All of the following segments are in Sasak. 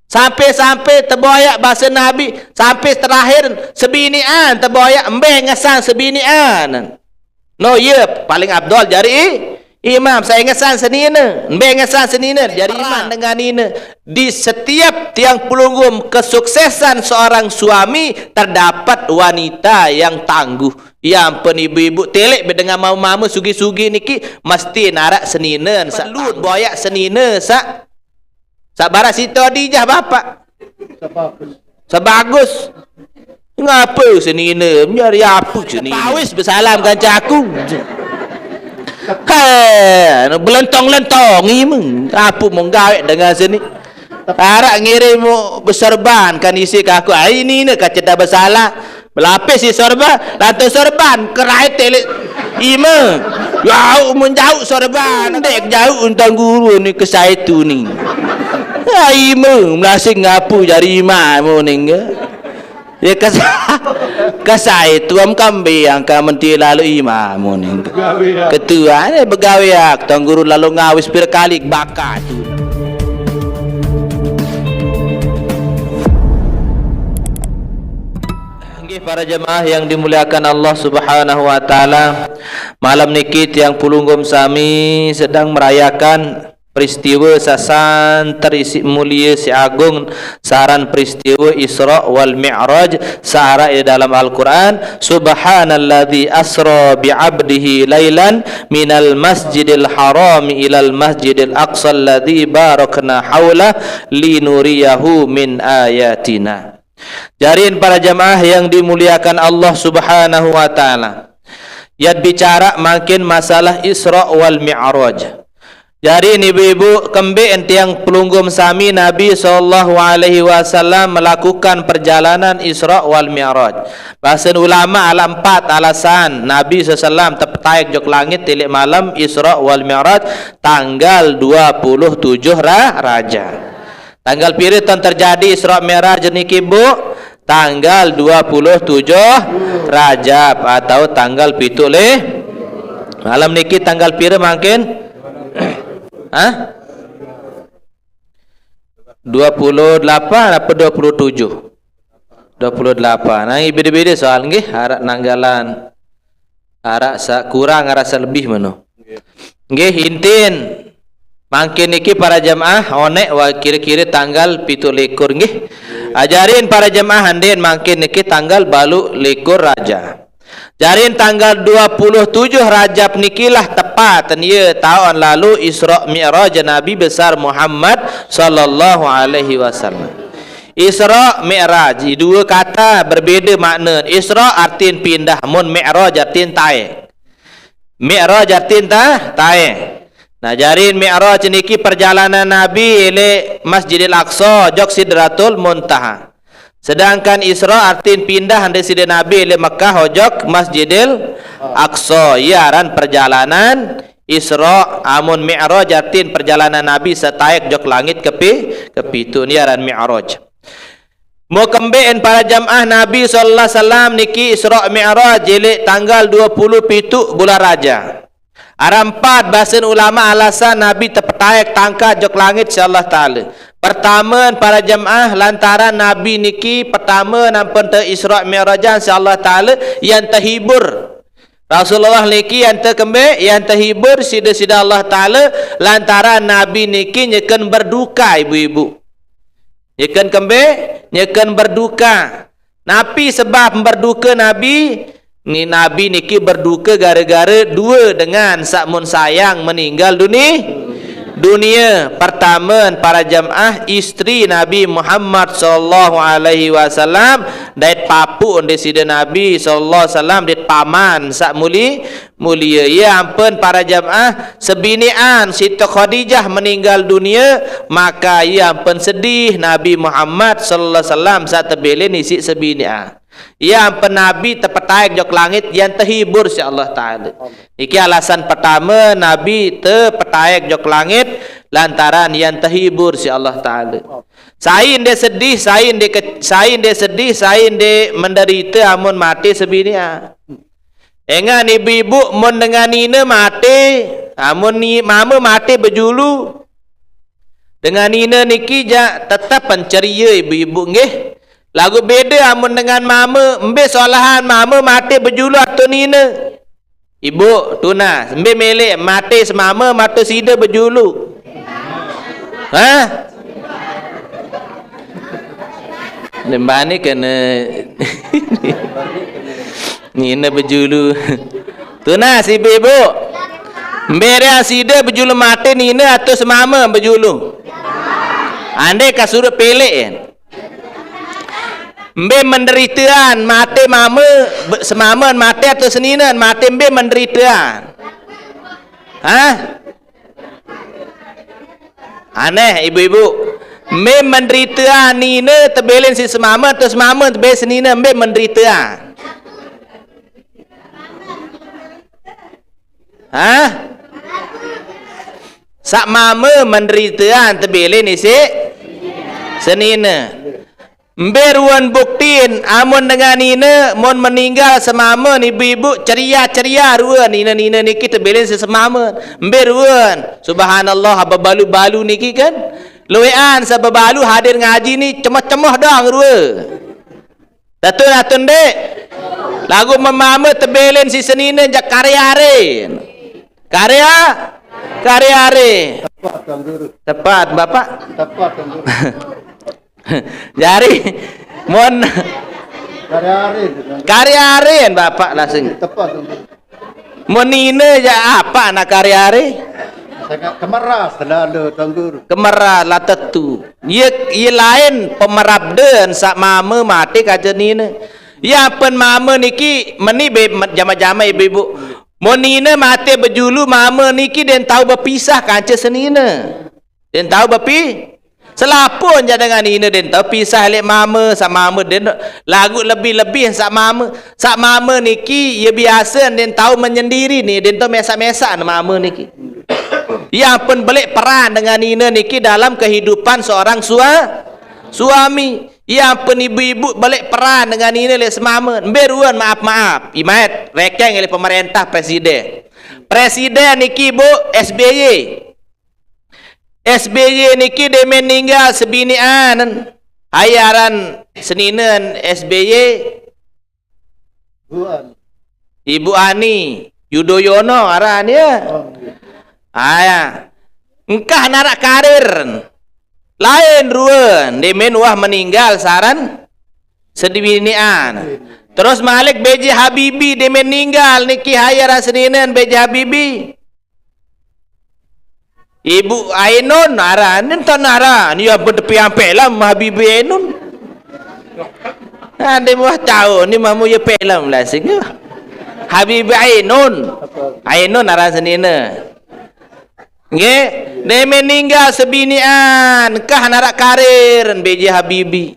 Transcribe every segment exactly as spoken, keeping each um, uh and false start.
Sampai-sampai teboyak basa Nabi, sampai terakhir sebinian teboyak, embe ngesan sebinian. No, ye paling afdal jari i-, imam, sai ngesan senina, embe ngesan senina, jari imam dengan nina. Di setiap tiang pelungguh kesuksesan seorang suami terdapat wanita yang tangguh. Ya ampun, ibu-ibu, telik be dengan mama-mama sugi-sugi niki mesti narak senina, sa perlu boyak senina, sa Sabara Siti Khadijah, bapak. Sebagus. Ngapa senina? Nyari apa senina? Pawis besalam kanca aku. Hei, belentong-lentong imang. Apa mau gawe dengan seni? Arak ngirim mu besorban kan isi ke aku. Ai ni ne kaca dah bersalah. Melapis si sorban, lantas sorban, kerai telik. Ima. Jauh menjauh sorban. Dek jauh untang guru ni ke saitu ni. Ya, ima, melasing ngapu jari imam ni ke. Ya, ke sa-, ke saitu am kambing ka menti lalu imam ni ke. Ketua ni begawe ak, tuang guru lalu ngawis pir kali bakal tu. Nggih, para jemaah yang dimuliakan Allah Subhanahu wa taala, malam niki tiang pulunggum sami sedang merayakan peristiwa sasan terisi mulia si agung, saran peristiwa Isra wal Mi'raj, sarat di dalam Al-Quran, "Subhanalladzi asra bi 'abdihi lailan minal masjidil harami ilal masjidil aqsa alladzi barakna haulah linuriyahu min ayatina." Jarin para jamaah yang dimuliakan Allah Subhanahu wa taala. Yat bicara mangkin masalah Isra wal Mi'raj. Jarin ibu-ibu, kembe entiang pelunggum sami Nabi sallallahu alaihi wasallam melakukan perjalanan Isra wal Mi'raj. Bahasan ulama ala empat alasan Nabi sallallahu alaihi wasallam tepetaik jok langit tilik malam Isra wal Mi'raj tanggal dua puluh tujuh ra-, Raja. Tanggal pira ton terjadi Isra Mi'raj niki, Bu? Tanggal dua puluh tujuh Rajab atau tanggal pitu lih. Malam niki tanggal pira mangkin? Hah? Dua puluh delapan apa dua puluh tujuh? Dua puluh delapan. Nah, beda-beda soal nggih, arak nanggalan. Arak sa-, kurang, arak sa lebih mano. Nggih, intin. Mangkin niki para jemaah, onek wa kira-kira tanggal pitu likur nggih. Ajarin para jemaah andin mangkin niki tanggal balu likur Raja. Jarin tanggal dua puluh tujuh Rajab nikilah tepat, ya, taun lalu Isra Mi'raj Nabi besar Muhammad sallallahu alaihi wasallam. Isra Mi'raj, dua kata berbeda makna. Isra artin pindah, mun Mi'raj artin taik. Mi'raj artin ta-, taik. Nah, jarin Mi'raj niki perjalanan Nabi ile Masjidil Aqsa, jok Sidratul Muntaha. Sedangkan Isra artin pindah ande Sidi Nabi ile Mekah ojok Masjidil Aqsa. Iya aran perjalanan Isra, amun Mi'raj artin perjalanan Nabi setaik jok langit kepi-, kepitu. Ni aran Mi'raj. Mau kembe'en para jamaah Nabi sallallahu alaihi wasallam niki Isra Mi'raj jilid tanggal dua puluh pitu bulan Raja. Arampat bahasan ulama alasan Nabi tepetaik tangkat jok langit si Allah Ta'ala. Pertama para jamaah lantaran Nabi niki pertama nampun te Isra Mi'rajan si Allah Ta'ala yang terhibur. Rasulullah niki yang terkembe, yang terhibur sida-sida Allah Ta'ala lantaran Nabi niki nyeken berduka ibu-ibu. Nyeken kembe, nyeken berduka. Napi sebab berduka Nabi? Ni Nabi niki berduka gara-gara dua dengan sakmun sayang meninggal duni-, dunia. Pertama, para jamaah, istri Nabi Muhammad sallallahu alaihi wasallam, dait papu onde sida Nabi sallallahu alaihi wasallam, dait paman sak muli-, mulia. Iya ampun para jamaah, sebinian Siti Khadijah meninggal dunia, maka iya ampun sedih Nabi Muhammad sallallahu alaihi wasallam sak tebelin isi sebinian. Iya ampun Nabi tepetaik jok langit yang terhibur si Allah Ta'ala. Iki alasan pertama Nabi tepetaik jok langit lantaran yang terhibur si Allah Ta'ala. Sain dia sedih, sain dia ke-, sain dia sedih, sain dia menderita amun mati sebinian. Engan ibu-ibu mun dengan nina mati, amun ni mama mati bejulu. Dengan nine niki jak tetep penceria ibu-ibu nggih. Lagu beda amun dengan mama, mbe solahan mama mate bejulu atau nine? Ibu, tunas, mbe milih mate semama mate sida bejulu? Hah? Nembani kena nina bejulu. Tunas ibu-ibu. Mbe ria sida bejulu mate nina atau semama bejulu? Ande kasuruh pilih. Mbe menderitaan mate mama, be-, semaman mate atau seninen mate, mbe menderitaan? Hah? Aneh ibu-ibu. Mbe menderitaan nina tebelin si semaman atau semaman tebelin seninen, mbe menderitaan? Hah? Sak mama menderitaan tebelin isi senina. Mbe ruan buktin, amun dengan nina, mun meninggal semama ibu-ibu, ceria-ceria ruan nina-nina niki tebelin si semama. Mbe ruan, subhanallah, bebalu-balu niki kan. Luean sebebalu hadir ngaji ni, cemoh-cemoh dong ruan. Tatun-tatun dek. Lagu memama tebelin si senina jak karya aren. Karya? Karya aren. Tepat, Tuan Guru. Tepat, Bapak. Tepat, Tuan Guru. Jari, mun karya aren, Tuan Guru. Karya aren, Bapak langsung. Tepat, Tuan Guru. Mun nina ja apa anak karya aren? Sangat kemeras selalu, Tuan Guru. Kemeras lah tetu. Ye, ye lain pemerabden sak mama mate kaca nina. Ya pen mama niki meni be jama-jama ibu-ibu. Mun nina mate bejulu mama niki den tau bepisah kanca senina. Den tau bepi-, selapun ja dengan nina den tau pisah lek mama sak mama den lagu lebih-lebih sak mama. Sak mama niki ye biasa den tau menyendiri ni, den tau mesak-mesak ni mama niki. Yang pen belek peran dengan nina niki dalam kehidupan seorang sua-, suami. Yang pen ibu-ibu belek peran dengan nina lek semama. Mbe ruan maaf-maaf. Imat, rekeng oleh pemerintah presiden. Presiden niki ibu S B Y. S B Y niki demen ninggal sebinian. Hai aran seninen S B Y. Buan. Ibu Ani Yudhoyono aran ya. Oh, iya. Aya. Engkah narak karir. Lain ruan, demen wah meninggal saran sedewinian. Terus malik B J Habibie demen ninggal niki hai aran seninen B J Habibie. Ibu Ainun aran, enten aran, ya bedepian film Habibie Ainun. Ade wah tau ni mamu ya film lah sing. Habibie Ainun. Ainun aran seninen. Nggih, demen ninggal sebinian, kah narak karir B J Habibie.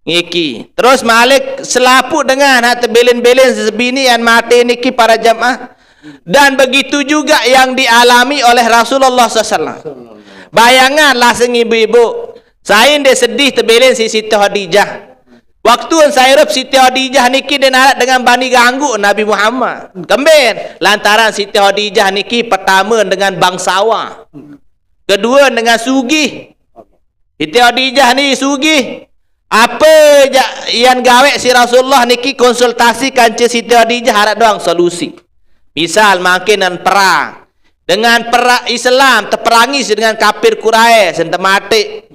Niki. Terus malik selapuh dengan hak tebelin-belin sebinian mate niki para jamaah. Dan begitu juga yang dialami oleh Rasulullah sallallahu alaihi wasallam. Bayangan lah sing ibu-ibu. Sain dia sedih tebelin si Siti Khadijah. Waktu sairup Siti Khadijah niki dia narak dengan bani ganggu Nabi Muhammad. Kemben, lantaran Siti Khadijah niki pertama dengan bangsawan. Kedua dengan sugih. Siti Khadijah ni sugih. Apa ja yang gawe si Rasulullah niki konsultasi kanca Siti Khadijah arak doang solusi. Misal mangkin nan perang. Dengan perang Islam teperangi si dengan kafir Quraisy ente mate.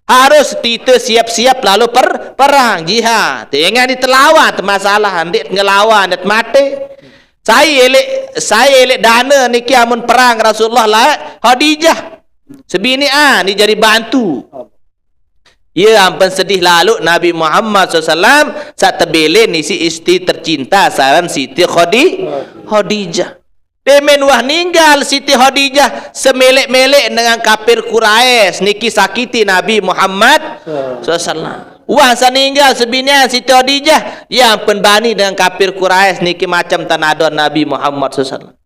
Harus kita siap-siap lalu per, perang jihad. Tengah ditelawan te masalah ndik ngelawan det mate. Saya elek, saya elek dana niki amun perang Rasulullah lah Khadijah. Sebini ah ni jadi bantu. Ya ampen sedih lalu Nabi Muhammad sallallahu alaihi wasallam sak tebelin isi istri tercinta saran Siti Khadi-, Khadijah. Demen wah ninggal Siti Khadijah semelek-melek dengan kafir Quraisy niki sakiti Nabi Muhammad sallallahu alaihi wasallam. Wah saninggal sebinian Siti Khadijah, ya ampen bani dengan kafir Quraisy niki macam tanadon Nabi Muhammad sallallahu alaihi wasallam.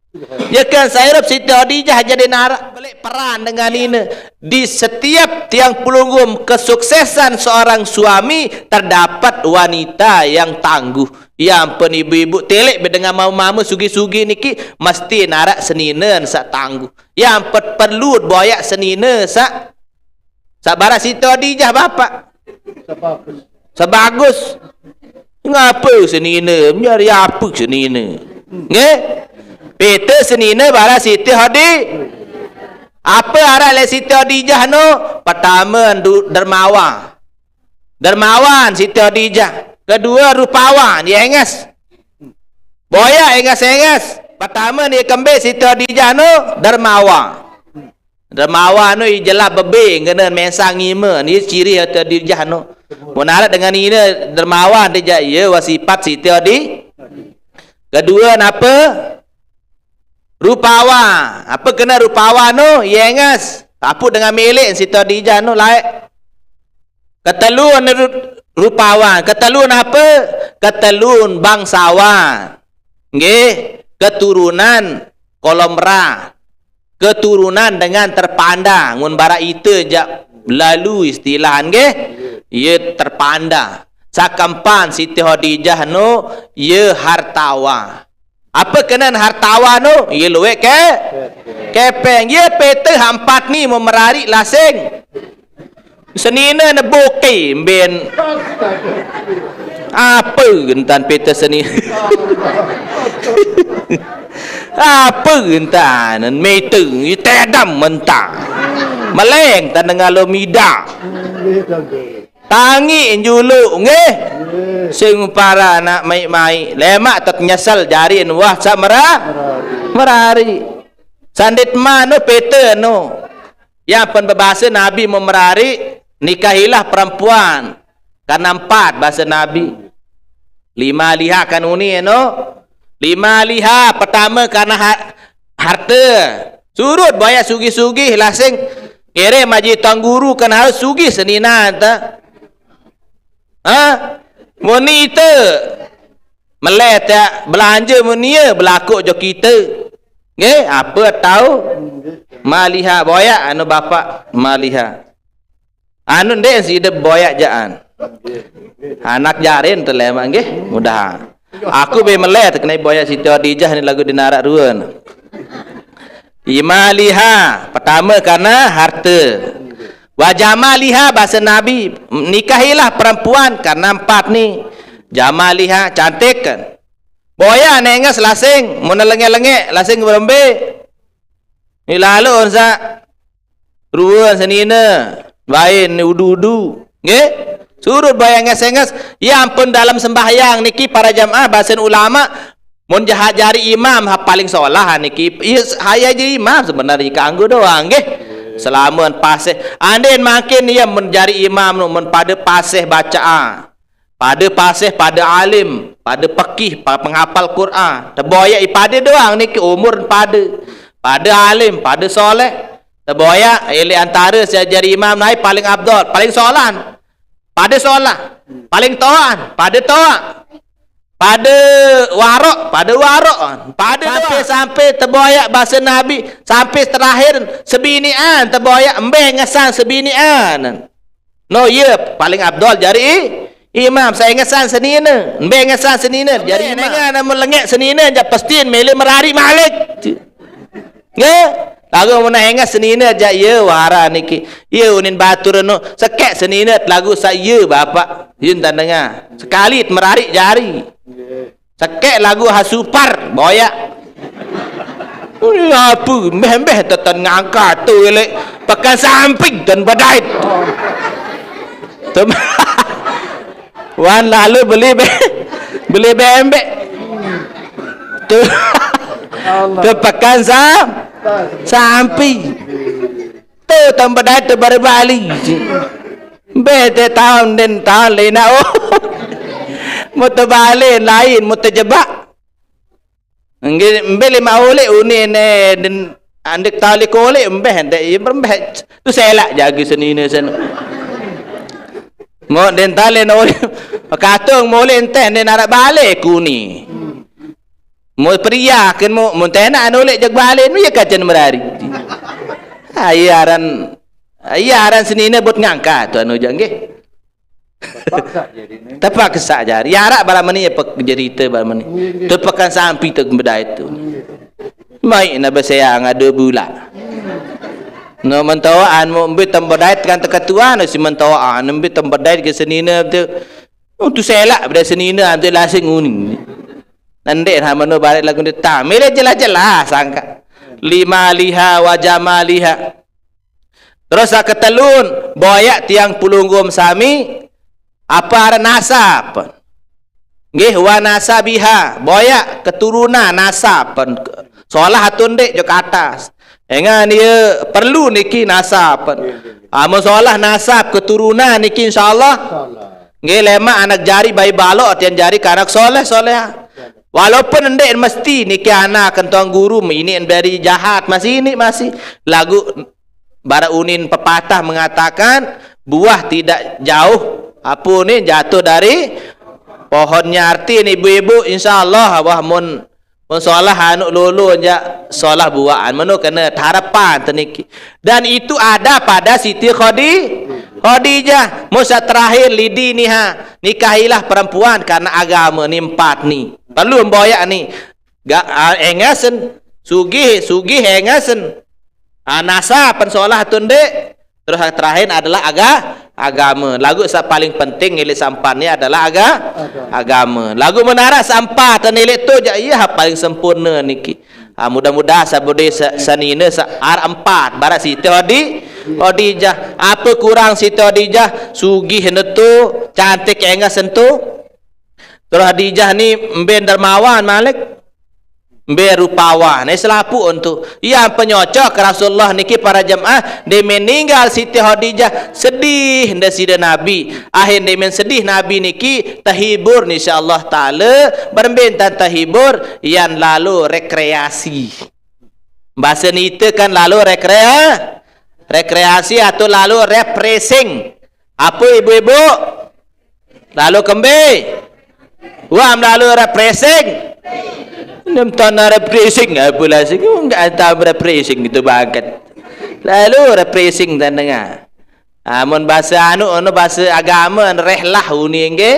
Ya kan, sairup Siti Khadijah jadi narak belek peran dengan ina. Di setiap tiang pelunggung kesuksesan seorang suami terdapat wanita yang tangguh. Ya ampen ibu-ibu telek be dengan mama-mama sugi-sugi niki mesti narak senina sak tangguh. Ya ampen perlu boyak senina sak Barak Siti Khadijah bapak. Sebagus. Ngapa senina? Nyari apa senina? Nggih? Peta senina barak Siti Khadi-, apa aran lek Siti Khadijah no? Pertama, du-, dermawan. Dermawan Siti Khadijah. Kedua, rupawan, ye enges. Boyak enges-enges. Pertama ni kembe Siti Khadijah no dermawan. Dermawan tu ijelah bebe kena mensang ngima. Ni ciri Siti Khadijah tu. Mun arat dengan ina dermawan dia, ya, wa sifat Siti Khadi-. Kedua napa? Rupawan. Apa kena rupawan tu? Ye enges. Tapu dengan milik Siti Khadijah tu laik. Ketelun ru-, rupawan. Ketelun apa? Ketelun bangsawan. Nggih, keturunan kolomra. Keturunan dengan terpandang. Mun barak ite jak lalu istilah nggih, ye terpandang. Sakempan Siti Khadijah no ye hartawan. Apa kenen hartawan no? Ye luek ke kepeng. Ye peta hampat ni memerari lasing. Senina ne boke mben. Apa gentan peta seni? Apa gentan metu tedam mentang. Meleng tan ngalo mida. Tangi juluk nggih. Sing para anak mai-mai. Lemak tet nyesel jarin wah sak mera-, merari. Sandit mano peta no. Yang pen bebasa Nabi memerari, nikahilah perempuan karena empat bahasa Nabi. Lima liha kan uni no. Lima liha pertama karena ha-, harta. Surut boyak sugih-sugih lasing. Kere maji tuan guru kan harus sugih senina ta. Ha? Muni ite. Meleh tak belanja mun ye belaku jo kita. Nggih, apa tau? Maliha boyak anu bapak maliha. Anu ndek si de boyak jaan. Anak jarin telemak nggih, mudah. Aku be meleh tekene boyak Siti Khadijah ni lagu dinarak ruan. Imaliha, pertama karena harta. Wa jamaliha, bahasa Nabi, nikahilah perempuan karena empat ni. Jamaliha, cantik kan. Boya nenges lasing, mun lengek-lengek, lasing berembe. Ni lalu onsa ruan senina, bain ni udu-udu. Nggih? Surut boya enges-enges. Ya ampun, dalam sembahyang niki para jamaah, bahasan ulama, mun jahat jari imam, ha, paling solah niki. Iya, haya jari imam sebenarnya kanggo doang, nggih. Selamun pasih. Andin makin iya mun jari imam nu, mun pada pasih bacaan. Pada pasih, pada alim, pada pekih, pa-, penghapal Quran. Teboyak i pada doang niki umur pada. Pada alim, pada soleh. Teboyak, elek antara sia jari imam nai paling afdal, paling solan. Pada solah. Paling toan, pada toan. Pada warok, pada warok. Pada sampai, doang. Sampai teboyak bahasa Nabi, sampai terakhir sebinian teboyak, embe ngesan sebinian. No, iya, paling afdal jari i-, imam. Saya ngesan senina, embe ngesan senina, jari imam. Dengan amun lengek senina, ja pestin mele merari malik. Nggih? Lagu mun enges senina ja, iya, wara niki. Iya, unin batur anu, sekek senina lagu sa, iya, bapak. Yun tan dengar. Sekali merarik jari. Sekek lagu Hasupar, boyak. Ui, apa? Mbeh-mbeh tetan ngangkat tu, elek. Pekan samping tan badai. Tem-, Wan lalu beli be-, beli bembek. Tu, Allah. Tu pekan sa-, sampi. Tu tambah datu baru bali. Be te tahun den tahun lena, oh. Mutu balik lain, mutu jebak. Nggih, mbe lima oleh uni ne, den, andek tali kolek, mbeh, ndek, iya, mbeh. Tu selak jaga senina sen. Mo den tali no oleh, katung mo oleh enteh, den arak balik kuni. Mo pria ken mo, mo tena anu oleh jag balik, nu ya kacan merari. Ah, iya aran, iya aran senina buat ngangkat, tu anu jangge. Terpaksa jadi ni. Terpaksa jadi. Ya, arak bala meni apa jerita bala meni. Iya, iya. Tu pekan sampi tu benda itu. Iya. Mai na beseang ada bula. No mentoa an mo mbe tembedait kan teketua no si mentoa an mbe tembedait ke senina tu. Oh, tu selak pada senina tu lasing uni. Nandek ha mano barat lagu ni ta. Mele jelas-jelas angka. Lima liha wa jamaliha. Terus sa ketelun, boyak tiang pelunggum sami, apa aran nasab. Nggih, wa nasabiha, boyak keturunan nasab. Solah atau ndik jo ke atas. Engan dia perlu niki nasab. Amun solah nasab keturunan niki insyaallah. Nggih, lemak anak jari bayi balok tiang jari ke anak soleh soleha. Walaupun ndik mesti niki anak kentong guru ini dari jahat masih ini masih lagu bara unin pepatah mengatakan buah tidak jauh apa ni jatuh dari pohonnya. Arti ni ibu-ibu insyaallah wah mun mun solah anu lulu ja solah buahan menu kena harapan teniki. Dan itu ada pada Siti Khadi Khadijah. Musa terakhir lidi niha nikahilah perempuan karena agama ni empat ni. Perlu boyak ni. Ga, ah, engasen. Sugih, sugih engasen. Ah, nasa pensolah tu ndik. Terus yang terakhir adalah aga, agama. Lagu sa paling penting ngilik sampan ni adalah aga, agama. Lagu menara sampat ngilik tu ja iya paling sempurna niki. Ah, mudah-mudahan sabudi sa, sanina sa ar empat barat Siti Hodi, Hodijah. Apa kurang Siti Hodijah? Sugih ne tu, cantik engasen tu. Terus Hadijah ni mben dermawan malik. Mben rupawan. Ni selapu untuk. Yang penyocok Rasulullah niki para jemaah, dia meninggal Siti Hadijah sedih nda sida Nabi. Akhir dia men sedih Nabi niki terhibur ni Allah Taala bermben tan terhibur yang lalu rekreasi. Bahasa nita kan lalu rekrea rekreasi atau lalu refreshing. Apa ibu-ibu? Lalu kembe. Wah, lalu refreshing. Nem tanah refreshing apa lah sih? Enggak entah refreshing itu banget. Lalu refreshing dan dengar. Amun bahasa anu, anu bahasa agama rehlah uni engge.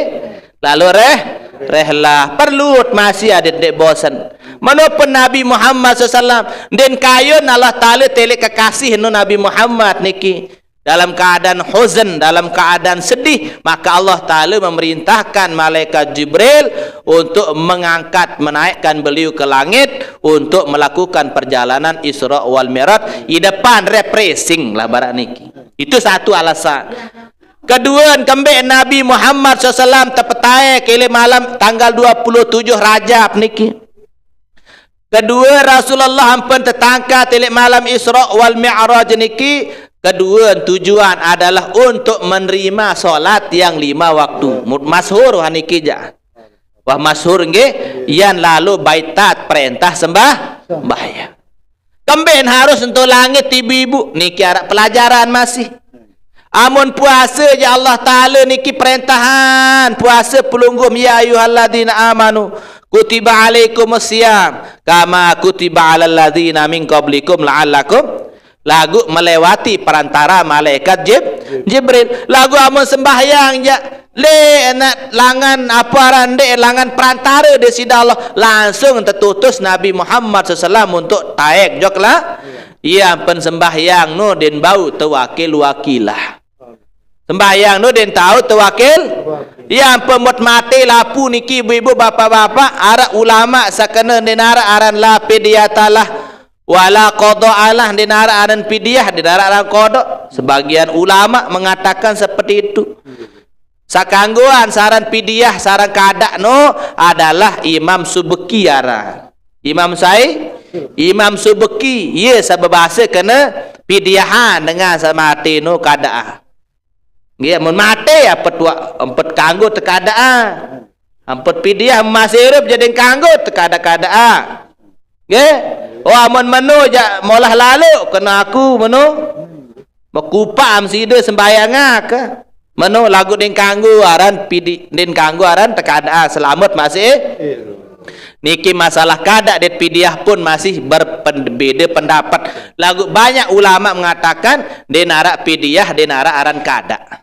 Lalu reh rehlah perlu masih ada dek bosan. Menapa Nabi Muhammad sallallahu alaihi wasallam den kayun Allah Taala telik kekasih nu Nabi Muhammad niki dalam keadaan huzn, dalam keadaan sedih, maka Allah Taala memerintahkan malaikat Jibril untuk mengangkat, menaikkan beliau ke langit untuk melakukan perjalanan Isra wal Mi'raj. Di depan refreshing lah barat niki. Itu satu alasan. Kedua, kembali Nabi Muhammad sallallahu alaihi wasallam tepetai kele malam tanggal dua puluh tujuh Rajab niki. Kedua, Rasulullah ampun tetangka tilik malam Isra wal Mi'raj niki. Kedua tujuan adalah untuk menerima solat yang lima waktu. Mut-, masyhur haniki ja. Wah masyhur nggih, yang lalu baitat perintah sembah, sembahyang. Kemben harus untuk langit ibu-ibu. Niki arak pelajaran masih. Amun puasa ja Allah Taala niki perintahan puasa pelunggum ya ayyuhalladzina amanu kutiba alaikumus siyam kama kutiba alal ladzina min qablikum la'allakum lagu melewati perantara malaikat Jib, Jibril. Lagu amun sembahyang ja le enak langan apa aran dek langan perantara di sida Allah langsung tertutus Nabi Muhammad sallallahu alaihi wasallam untuk taek jok lah. Ia ampun sembahyang nu den bau tewakil wakilah. Sembahyang nu den tau tewakil. Ia ampun mut mati lapu niki ibu-ibu bapak-bapak arak ulama sakena den arak aran la pidiatalah wala qadaalah den arak aran pidiah den arak aran qada. Sebagian ulama mengatakan seperti itu. Sakangguan saran pidiah, saran kadak no adalah Imam Subeki aran. Imam Sai, Imam Subeki, ia sababasa kena pidiahan dengan samati no kadak. Nggih, mun mati apa tuak empat kanggo tekadak. Empat pidiah masih hidup jadi kanggo tekadak-kadak. Nggih. Oh amun menu ja molah lalu kena aku menu. Mekupam sida sembahyang ke. Meno lagu din kanggo aran pidi, din kanggo aran tekada selamat masih. Niki masalah kada dit pidiah pun masih berbeda pendapat. Lagu banyak ulama mengatakan din arak pidiah, din arak aran kada.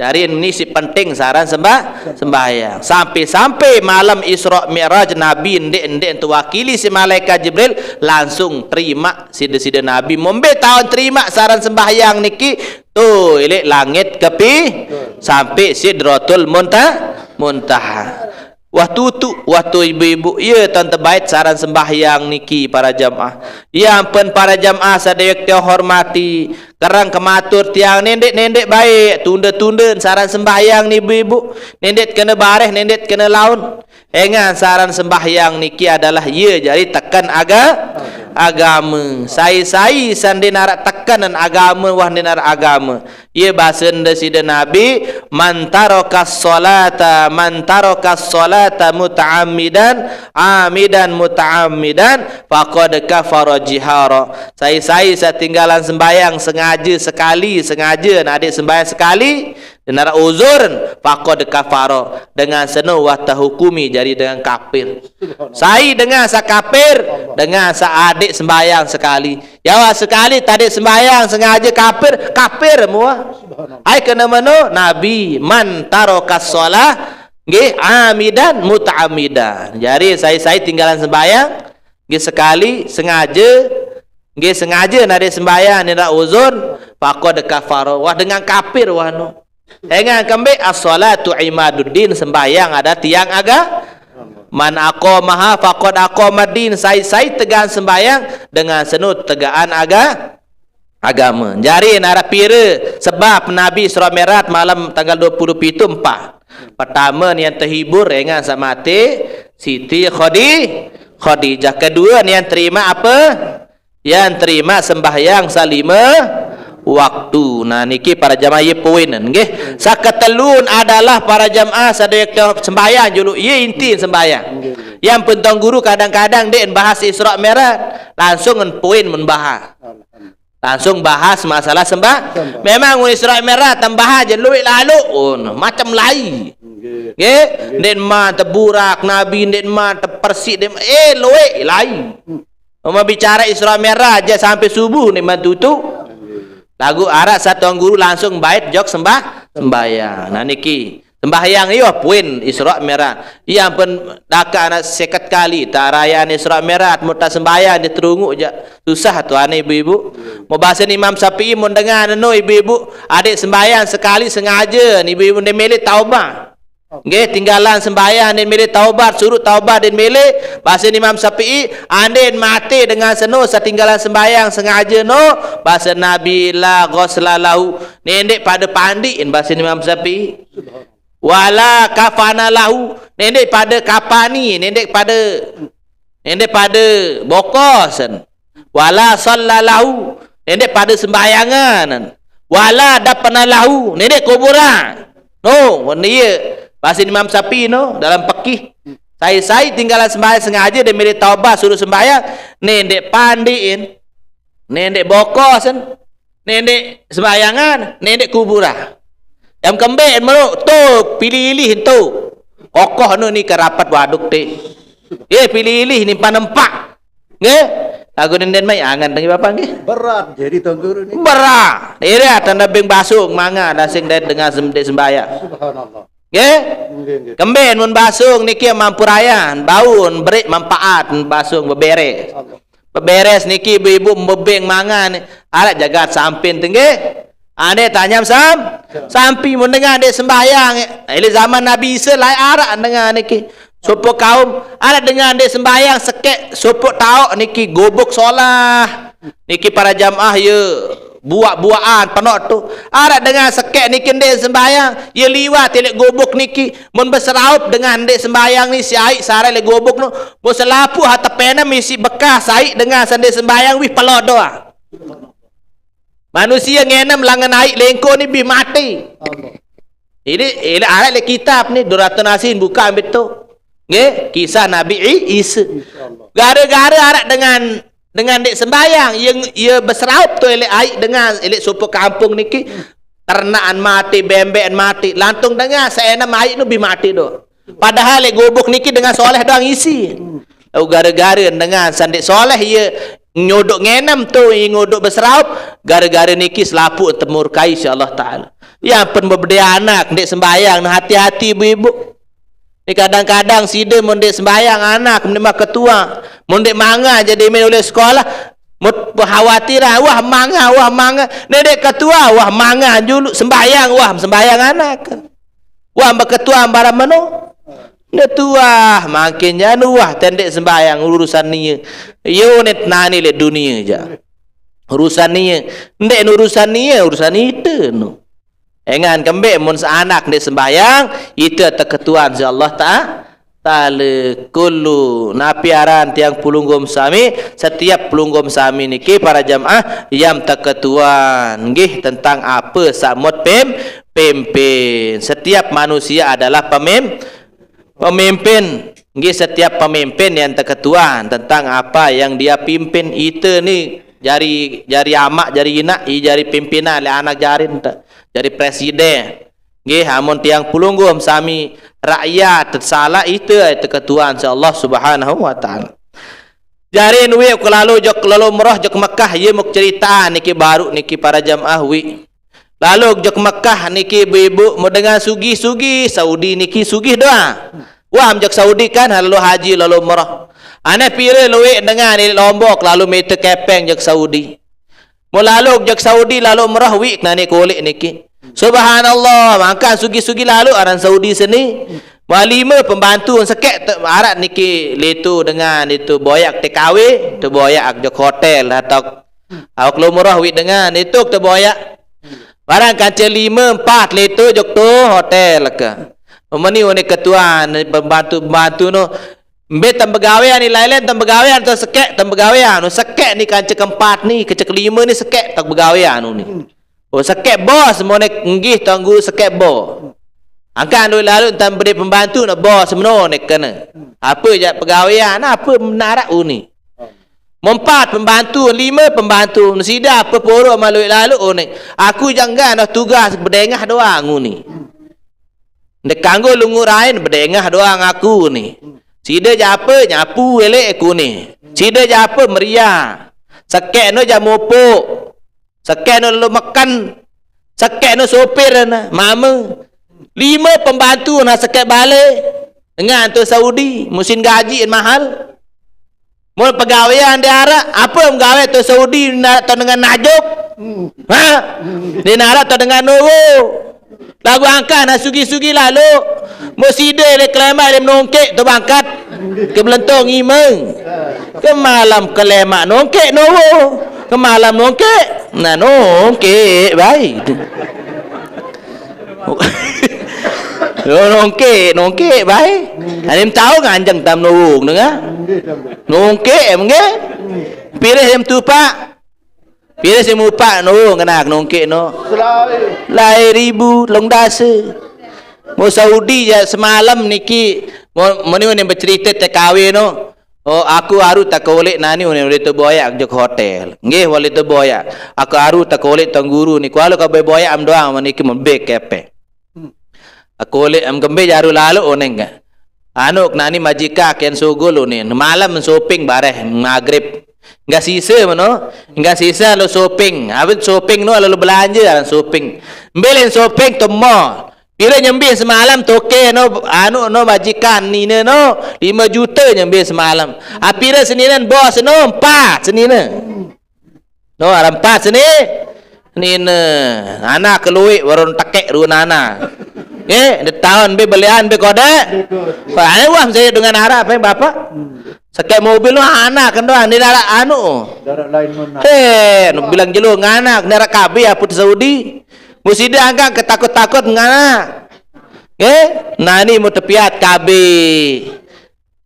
Jari ni si penting saran sembah, sembahyang. Sampai-sampai malam Isra Mi'raj Nabi ndeq-ndeq tewakili si malaikat Jibril, langsung terima side-side Nabi. Mombe taun terima saran sembahyang niki, tu ileq langit kepi, sampai Sidratul Munta-, Muntaha. Wah tutuq, wah tu ibu-ibu, ye taun tebait saran sembahyang niki para jamaah. Ye ampen para jamaah sade tiang hormati, kereng kematur tiang nendeq-nendeq baik, tunde-tunden saran sembahyang ni ibu-ibu, nendeq kene bareh, nendeq kene laun. Engan saran sembahyang niki adalah ye jari teken aga-, agame. Sai-sai sande naraq tekenen agame, wah ndeq naraq agame. Ye basen Deside Nabi, "Man tarakas sholata, man tarakas sholata muta'ammidan, amidan muta'ammidan, faqad kafara jihara." Sai-sai saq tinggalan sembahyang sengaje sekali, sengaje nadeq sembahyang sekali, ndeq naraq uzur, faqad kafara, dengan seno wah tehukumi jari dengan kapir. Sai dengan saq kapir? Dengan saq adeq sembahyang sekali. Yawa sekali tadeq sembahyang sengaje kapir, kapir mua. Ai kene meno Nabi, "Man tarakas shalah," nggih, "amidan muta'ammidan." Jari sai-sai tinggalan sembahyang, nggih, sekali sengaje, nggih, sengaje nadeq sembahyang, ndeq naraq uzur, faqad kafara. Wah dengan kapir wah no. Engan kembeq, "As-sholatu imaduddin," sembahyang adalah tiang aga-, "Man aqamaha faqad aqamaddin," sai-sai tegaan sembahyang dengan seno tegaan aga-, agame. Jari naraq pire sebab Nabi Isra Mi'raj malam tanggal due puluh pitu? Empat. Pertame, nian tehibur, engan saq mate, Siti Khadi-, Khadijah. Kedue, nian terima ape? Yan terima sembahyang salime waktu. Nah, niki para jamaah ye poin, nggih. Saq ketelun adalah para jamaah sade sembahyang julu. Ye inti sembahyang. Nggih, nggih. Yan pun Tuan Guru kadang-kadang ndeq bahas Isra Mi'raj, langsung en poin men bahas. Alhamdulillah. Langsung bahas masalah sembah-, sembah-, memang mun Isra Mi'raj tambah aje lueq lalo, oh, no, macem lai. Nggih. Nggih, nggih. Ndeq man teburak Nabi, ndeq man tepersik, ndeq, eh, lueq lai. Hmm. Umpame bicara Isra Mi'raj aja sampai subuh ndeq man tutuq. Nggih. Laguq araq saq Tuan Guru langsung bait jok sembah-, sembahyang. Nah, niki. Sembahyang iyo poin Isra Mi'raj. Iya ampun dakaq anak seket kali, tak rayaan Isra Mi'raj, mun tak sembahyang dia terunguq jaq. Susah tu ane ibu-ibu. Mau basen Imam Syafi'i, mun dengan eno ibu-ibu, adeq sembahyang sekali sengaje, ibu-ibu ndeq mele taubat. Nggih, tinggalan sembahyang ndeq mele taubat, suruq taubat ndeq mele, basen Imam Syafi'i, andin mate dengan seno setinggalan sembahyang sengaje no, basen Nabi, "La ghusla lahu." Nendeq pade pandiqin, basen Imam Syafi'i. Wala kafana lahu, nendeq pade kapani, nendeq pade, nendeq pade bokosen. Wala shalla lahu, nendeq pade sembahyangan. Wala dafana lahu, nendeq kuburan. No, wen iye, basen Imam Syafi'i no, dalam fikih. Sai-sai tinggalan sembahyang sengaje, ndeq mele taubat, suruq sembahyang, nendeq pandiqin, nendeq bokosen. Nendeq sembahyangan, nendeq kuburan. Jam kembeq melo, to pilih-ilih to. Kokoh no ni ke rapat waduk te. Eh, pilih-ilih ni panempak. Nggih. Lagu nenden mai angan tengi bapak nggih. Berat jadi Tuan Guru ni. Berat. Ira tanda beng basung manga dasing dait dengan sem-, ndeq sembahyang. Subhanallah. Nggih? Nggih, nggih. Kemben mun basung niki mampu rayan, baun berik manfaat basung beberes. Allah. Beberes niki ibu-ibu bebeng mangan, araq jagat sampin tu nggih. Ande tanyam sam-, sampi mun dengan ndeq sembahyang. Ile zaman Nabi Isa laeq araq dengan niki. Sopoq kaum araq dengan ndeq sembahyang sekeq sopoq taoq niki gubuk solah. Niki para jamaah ye buaq-buaqan penoq tu. Araq dengan sekeq niki ndeq sembahyang, ye liwat leq gubuk niki. Mun beseraup dengan ndeq sembahyang ni siq aiq sare leq gubuk no, mun selapuq ha tepenem isiq bekas aiq dengan saq ndeq sembahyang, wih pelo doang. Manusie ngenem langen aiq lengko ni bih mate. Ini, ini araq leq kitab ni, Durratun Nasin, buka ambil tu. Nggih, kisah Nabi I-, Isa. Insyaallah. Gara-gara araq dengan, dengan ndeq sembahyang, ye, ye beseraup tu leq aiq dengan, leq sopoq kampung niki. Ternakan mate, bembekan mate, lantung dengan seenem aiq nu bih mate doang. Padahal leq gubuk niki dengan soleh doang isi. Lalu gara-gara dengan saq ndeq soleh ye nyodok ngenem tu, ye nyodok beseraup, gara-gara niki selapuq temurkai siq Allah Taala. Yang pen bebede anak, ndeq sembahyang, nah, hati-hati ibu-ibu. Ni kadang-kadang side mun ndeq sembahyang anak, mun ndeq mah ketua, mun ndeq mangan jadi main oleh sekolah, mut khawatiran, wah mangan, wah mangan. Ni ndeq ketua, wah mangan julu, sembahyang, wah sembahyang anak. Wah beketua barang meno. Ndeq tuah, makin janu wah tendeq sembahyang urusan nie. Yo net nani leq dunie ja. Urusan nie. Ndeq urusan nie, urusan ite nu. Engan kembeq mun seanak ndeq sembahyang, ite teketuan siq Allah Ta-, Taala. Kullu, napi aran tiang pelungguh sami, setiap pelungguh sami niki para jamaah yang teketuan nggih tentang ape saq mut pem-, pimpin. Setiap manusia adalah pemim-, pemimpin. Nggih, setiap pemimpin yang teketuan tentang apa yang dia pimpin. Ite ni jari, jari amaq, jari inaq, i jari pimpinan leq anak jari ente. Jari presiden. Nggih, amun tiang pelungguh sami rakyat, salaq ite teketuan siq Allah Subhanahu wa Ta'ala. Jari nuiq ke lalo jok lalo meroh jok Mekah, ye muk cerita niki baruq niki para jamaah wi. Lalo jok Mekah niki ibu-ibu, mun dengan sugih-sugih, Saudi niki sugih doang. Wah, jok Saudi kan, lalo haji, lalo meroh. Ane pire lueq dengan leq Lombok, lalo mete kepeng jok Saudi. Mun lalo jok Saudi, lalo meroh wi, nani koleq niki. Subhanallah, mangkan sugih-sugih lalo aran Saudi seni. Wah, lime pembantu sekeq te-, araq niki leto dengan itu boyaq T K W, te boyaq jok hotel atau Awak lo meroh wi dengan, itu te boyaq. Barang kance lime, empat leto jok to hotel ke. Meni unik ketuan, pembantu-pembantu no. Mbe tem begawean ni lain-lain tem begawean to sekeq tem begawean. No sekeq ni kance keempat ni, kance kelime ni sekeq tem begawean ni. Oh, sekeq bos, monek nggih tuan guru sekeq bos. Angkat duit lalu tem beri pembantu nak bos meno nek kena. Apa jaq pegawean, apa menaraq uni. Mempat pembantu, lime pembantu. Sida apa porok maluik lalu uni. Aku janggan dah tugas bedengah doang uni. Ndeq kanggo lungur ain bedengah doang aku uni. Sida jaq apa nyapu elek aku uni. Sida jaq apa meriah. Sekeq no jaq mupuk. Sekeq no lalo meken. Sekeq no sopir na, mame. Lime pembantu na sekeq bale. Dengan to Saudi, musim gaji mahal. Mun pegawean diaraq, apa megawe to Saudi na-, to dengan najuk? Ha? Dia naraq to dengan noro. Laguq angkaq na sugi-sugi lalo. Muk side leq kelemaq leq menongkeq to bangkat. Ke belentong imeng. Ke malam kelemaq nongkeq nowo. Ke malam nongkeq. Nah, nongkeq bae. Yo, nongkeq, nongkeq bae. Alim tao nganjeng tam nowo, dengar. Nongkeq, em, nggih. Pilih em tupak. Pire sing mupak no, ngenak nongkek no? Selae. Lae ribu, telung dase. Mau Saudi jaq semalam niki, mau meni unin becerite T K W no. Oh, aku aru tak koleq nani unin uleq to boyaq jok hotel. Nggih, wali to boyaq. Aku aru tak koleq tuan guru ni. Kualo ka boyaq am doang meniki membek kepe. Aku leq em kembe jaru lalo oneng ka. Anu, kenani majika ken sugul unin. Malam shopping bareh magrib. Enggak sisa meno. Enggak sisa lo shopping. Awit shopping no lo belanja aran shopping. Mbe len shopping to mall. Pire nyembe semalam toke no, anu no majikan nine no lime juta nyembe semalam. Ah, pire seninen bos no empat senine. No, araq empat seni. Nine, anak keluiq warung tekek ruen anak. Nggih, de taun be belian be kodeq. Wah, ayo wah saya dengan araq, apa, Bapak? Sekeq mobil wah anak kan doang, ni araq anu. Daraq lain mana? He, nu bilang jelo nganak, ni araq K B apa di Saudi. Muside angkat ketakut-takut nganak. Nggih, nani mau tepiat K B.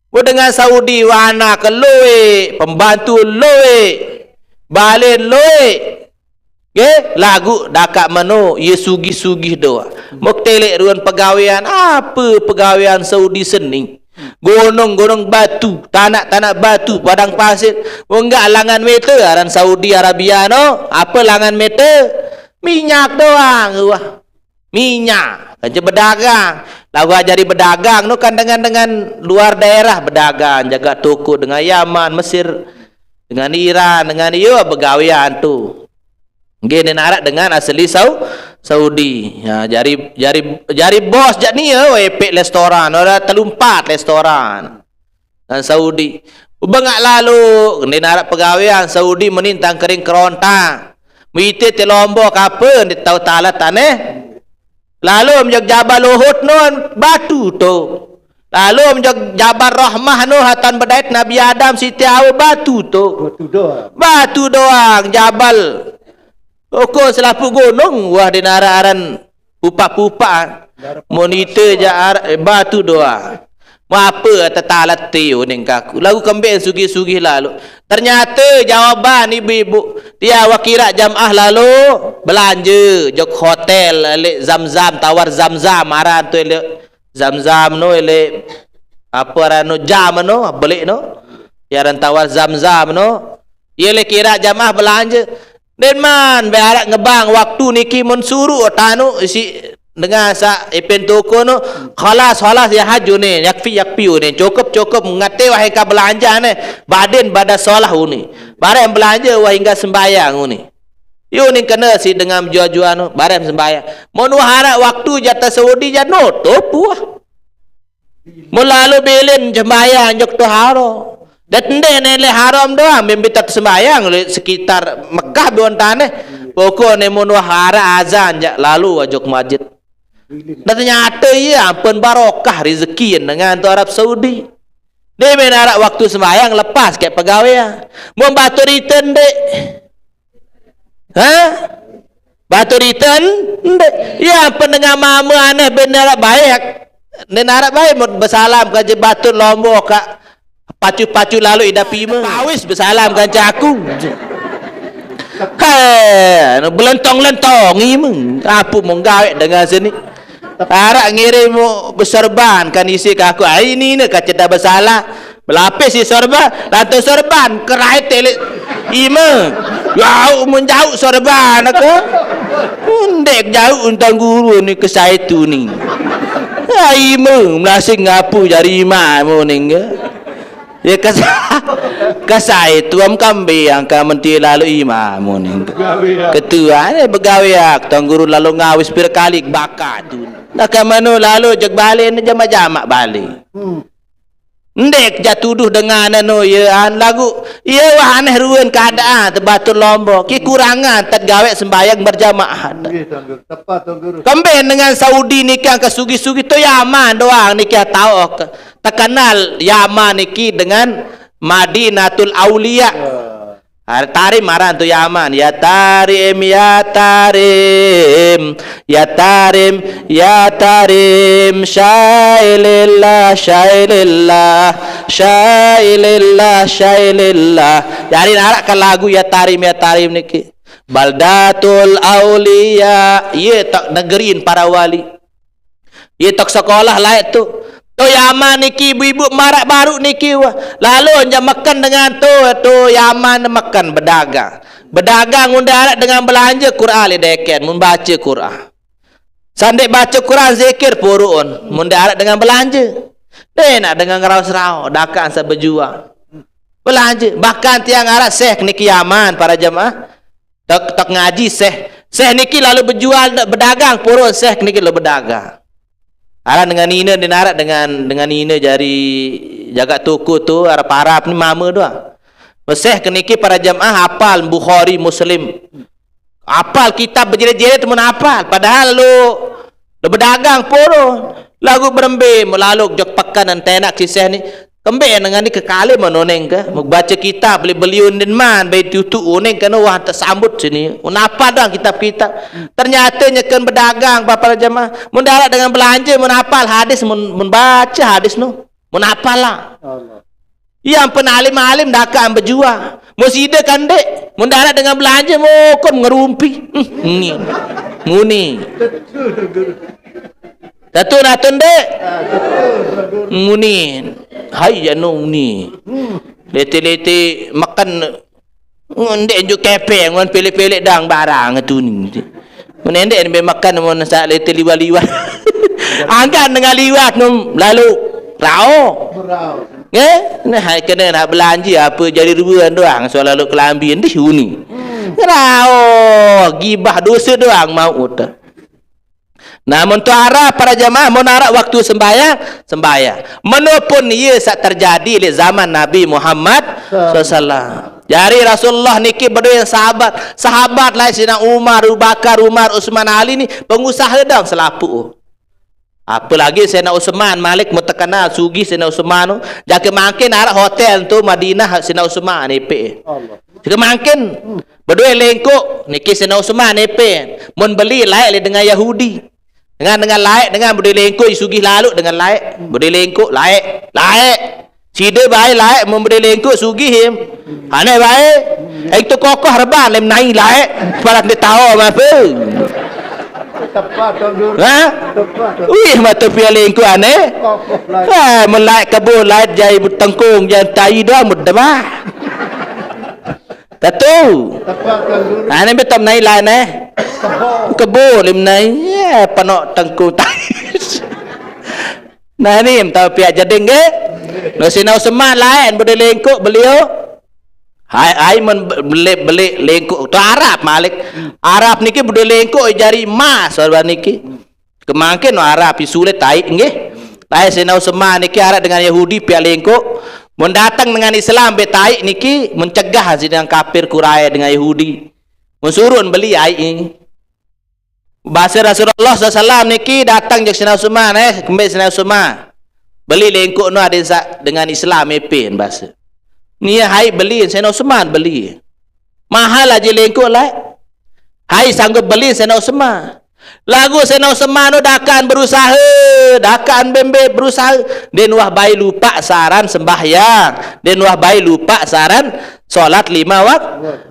Wah, dengan Saudi, wah anak lueq, pembantu lueq, balen lueq. Nggih, laguq dakaq meno, ye sugih-sugih doang. Muk teleq ruen pegawean, ape pegawean Saudi seni? Gunung-gunung batu, tanaq-tanaq batu, padang pasir. Wah, enggak langan mete aran Saudi Arabia no. Ape langan mete? Minyak doang, wah. Minyak, aja bedagang. Laguq jari bedagang no kan dengan-dengan luar daerah bedagang, jaga toko dengan Yaman, Mesir, dengan Iran, dengan iyo begawean tu. Nggih, ni naraq dengan asli Sau-, Saudi. Ha, jari, jari, jari bos jak ni, oh, epek restoran, ora telumpat restoran. Ngan Saudi. Bengak lalu, ni narak pegawean Saudi menintang kering kerontang. Mite te Lombok ape, ni tau talat aneh. Lalu menjok Jabal Uhud nun, batu tu. Lalu menjok Jabal Rahmah nun, hatan bedait Nabi Adam, Siti Hawa, batu tu. Batu doang. Batu doang, Jabal. Ukur selapuq gunung, wah, di narak aran pupak-pupak. Mun ite jak arak, eh, batu doang. Mun ape tetalat te uning kaku. Lagu kembeq sugih-sugih lalu. Ternyate jawaban ibu-ibu, tiang wah kiraq jamaah lalu belanje jok hotel, leq Zam-Zam, Tawar Zam-Zam aran tu, leq Zam-Zam no, leq ape aran no, jam no, beleq no. Ye aran Tawar Zam-Zam no. Ye leq kiraq jamaah belanje. Ndeqman, be araq ngebang waktu niki mun suruq tanu isiq dengan saq epin toko no, khalas, khalas, ya haj unin, yakfi, yakfi unin, cukup, cukup, ngate wah engka belanje ne, badin bada shalah unin. Bareng belanje wah ingga sembayang unin. Ye unin kene siq dengan jua-jua no, bareng sembayang. Mun wah araq waktu jatah Saudi jaq nutup wah. Mun lalo bilin sembayang jok tu haram. Dait ndeq ne leq haram doang, mbe tetep sembayang leq sekitar Mekah biwon taneh. Pokokne mun wah araq azan jaq lalo wah jok masjid. Dan ternyate ye ampun barokah rezeki dengan tu Arab Saudi. Ndeqman araq waktu sembayang lepas kek pegawean. Mun batur ite ndeq. Hah? Batur ite ndeq. Ye ampun dengan mame aneh ben araq bae. Ndeq araq bae mun besalam kance batur Lombok kaq pacu-pacu lalo idap ime. Pawis besalam kance aku. He, belentong-lentong ime. Ape mun gaweq dengan seni? Araq ngirim besorban kan isiq kaku. Ai nine kance dah besalah. Belapis siq sorban, lantur sorban, kerait teleq ime. Jauq mun jauq sorban aku. Ndeq jauq untang guru ni ke sai tu ni. Ah, ime melasing ngapu jari imam uning ke. Ye ke, ke sai tu am kambe angka menti lalu imam uning ke. Ketua ni begawe ak tuan guru lalu ngawis pir kali bakat tu. Nah, ke mano lalu jek balik ni jamak-jamak balik. Ndeq jaq tuduh dengan anu, ye an lagu, ye wah aneh ruen keadaan tebatur Lombok. Kekurangan tet gaweq sembahyang berjamaah. Nggih, Tuan Guru. Tepat, Tuan Guru. Kemben dengan Saudi niki angka sugih-sugih tu Yaman doang niki taoq. Terkenal Yaman niki dengan Madinatul Aulia. Wah. Ar-, Tarim aran tu Yaman. Ya Tarim, ya Tarim, ya Tarim, ya Tarim, syailillah, syailillah, syailillah, syailillah. Jari araq ke lagu Ya Tarim, ya Tarim niki. Baldatul aulia, ye tak negerin para wali. Ye tok sekolah laeq tu. Tu Yaman niki ibu-ibu maraq baruq niki wah. Lalu jaq meken dengan tu, tu Yaman meken bedagang. Bedagang mun ndeq araq dengan belanje Quran leq deken, mun bace Quran. Saq ndeq bace Quran zikir purun, mun ndeq araq dengan belanje. Ndeq enak dengan ngeraos-raos, dakaq saq bejual. Belanje. Bahkan tiang araq syekh niki Yaman para jemaah. Tok, tok ngaji syekh. Syekh niki lalu bejual, bedagang, purun syekh niki lalu bedagang. Aran dengan nine ndeq araq dengan, dengan nine jari jagaq toko tu, Arab-Arab ni mame doang. Syekh niki para jemaah apal Bukhari, Muslim. Apal kitab bejilid-jilid mun apal. Padahal lu, lu bedagang purun. Laguq berembe, mun lalu jok peken entenak siq syekh ni. Kembe dengan ni kekali menuneng ke? Bace kitab leq beliun din man, bai tutuq uning kene wah tesambut sini. Mun apal doang kitab-kitab. Ternyate nyeken bedagang, para jemaah. Mun ndeq araq dengan belanje, mun apal hadis, mun, mun bace hadis nu. Mun apal lah. Allah. Ye ampun alim-alim dakaq bejual. Mun side kan ndeq, mun ndeq araq dengan belanje, mokom ngerumpi. Hmm, nguni. Nguni. Tetu nah tu ndeq? Nguni. Hai, jaq no nguni. Lete-lete meken. Ndeq njuk kepeng, ngon pelek-pelek dang barang tu ni. Mun ndeq mbe meken mun saq lete liwat-liwat. Angkat dengan liwat num lalu rao. Nggih? Nah, kene nak belanje ape jari ruan doang soal lalu kelambi ndih uni. Rao, gibah dose doang mau uta. Nah, mun tu arap para jamaah, mun arap waktu sembahyang, sembahyang. Meno pun iye saq terjadi leq zaman Nabi Muhammad sallallahu alaihi wasallam. Jari Rasulullah niki bedoe sahabat. Sahabat lain Sayyidina Umar, Abu Bakar, Umar, Utsman, Ali ni pengusaha doang selapuq. Apalagi Sayyidina Utsman, malik mun terkenal sugih Sayyidina Utsman tu. Jake mangkin araq hotel tu Madinah Sayyidina Utsman epe. Allah. Jake mangkin bedoe lengkoq niki Sayyidina Utsman epe. Mun beli laeq leq dengan Yahudi. Dengan, dengan laeq, dengan bedoe lengkoq sugih laloq dengan laeq. Bedoe lengkoq laeq, laeq. Side bae laeq mun bedoe lengkoq sugih, em. Aneh bae. Eng tu kokoh reban lem nai laeq. Parak ndeq tao mape. Tepat, Tuan Guru. Ha? Tepat, Tuan. Wih, mate pian lengkoq aneh. Kokoh laeq. Ha, mun laeq kebon, laeq jai tengkung, jai tai doang mudebah. Tetu. Tepat, Tuan Guru. Aneh betam nai laeq neh. Kebon. Kebon lem nai. Ya, penok tengkung tai. Nah, ni tao piaq jeding nggih. No Sayyidina Utsman laeq bedoe lengkoq beliau. Hai, hai men beli, beli lengkoq tu arap malik. Arap niki bedoe lengkoq jari emas, arap niki. Kemangkin no arap sulit taik nggih. Laeq Sayyidina Utsman niki arap dengan Yahudi piaq lengkoq. Mun dateng dengan Islam be taik niki mencegah Sayyidina kafir Quraisy dengan Yahudi. Mun suruh beli aiq ni. Base Rasulullah sallallahu alaihi wasallam niki dateng jok Sayyidina Utsman, eh, kembe Sayyidina Utsman. Beli lengkoq no adeq saq dengan Islam epin base. Nia hai beli Sayyidina Utsman beli. Mahal aje lengkoq laeq. Hai sanggup beli Sayyidina Utsman. Laguq Sayyidina Utsman no dakan berusahe, dakan bembe berusahe. Den wah bae lupaq saran sembahyang. Den wah bae lupaq saran solat lima wak-,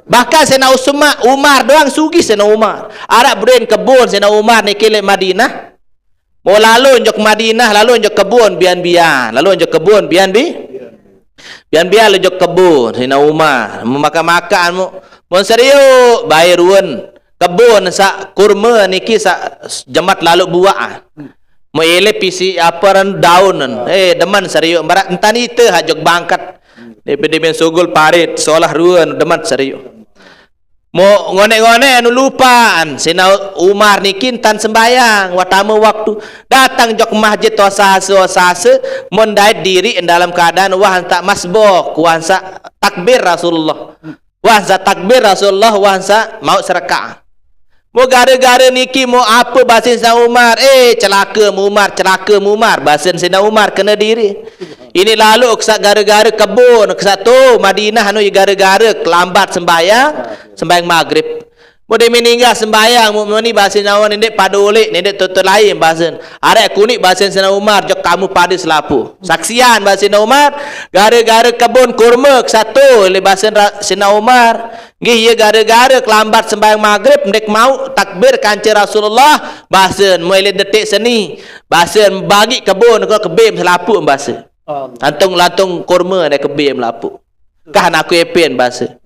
Bahkan Sayyidina Usma-, Umar doang sugih Sayyidina Umar. Araq bedoen kebon Sayyidina Umar niki leq Madinah. Mau lalo njok Madinah, lalo njok kebon bian-bian. Lalo njok kebon bian-bi-, bian-bian lalo njok kebon Sayyidina Umar. Mau makan-makan, mau, mau serioq bae ruen. Kebon saq kurme niki saq jemat lalo buaq. Mau ele pisi apa ran daun. Eh, demen serioq. Barak entan ite hajok bangket. Daripada ben sugul parit, solah ruen, demen serioq. Mo ngoneq-ngoneq anu lupaan, Sayyidina Umar niki entan sembahyang, wah tame waktu. Dateng jok masjid osase-osase, mun dait diriq dalam keadaan wah saq masbuk, wah saq takbir Rasulullah. Wah saq takbir Rasulullah, wah saq mauq serekaat. Mo gare-gare niki mo ape basen Sayyidina Umar? Eh, celake Umar, celake Umar, basen Sayyidina Umar kene diriq. Ini lalo kesaq gare-gare kebon, kesaq tu Madinah anu gare-gare kelambat sembahyang, sembahyang Maghrib. Mo de meninggal sembahyang, mo meni basen nyawa nendeq pade uleq, nendeq toto lain basen. Araq kunik basen Sayyidina Umar, jok kamu pade selapuq. Saksian basen Sayyidina Umar, gare-gare kebon kurme kesaq tu leq basen ra-, Sayyidina Umar. Nggih, ie gare-gare kelambat sembahyang Maghrib, ndeq mauq takbir kance Rasulullah, basen, muai leq detik seni, basen, bagi kebon, kebem selapuq, basen. Allah. Lantung-lantung kurme deh kebem selapuq. Kah naku epin, basen.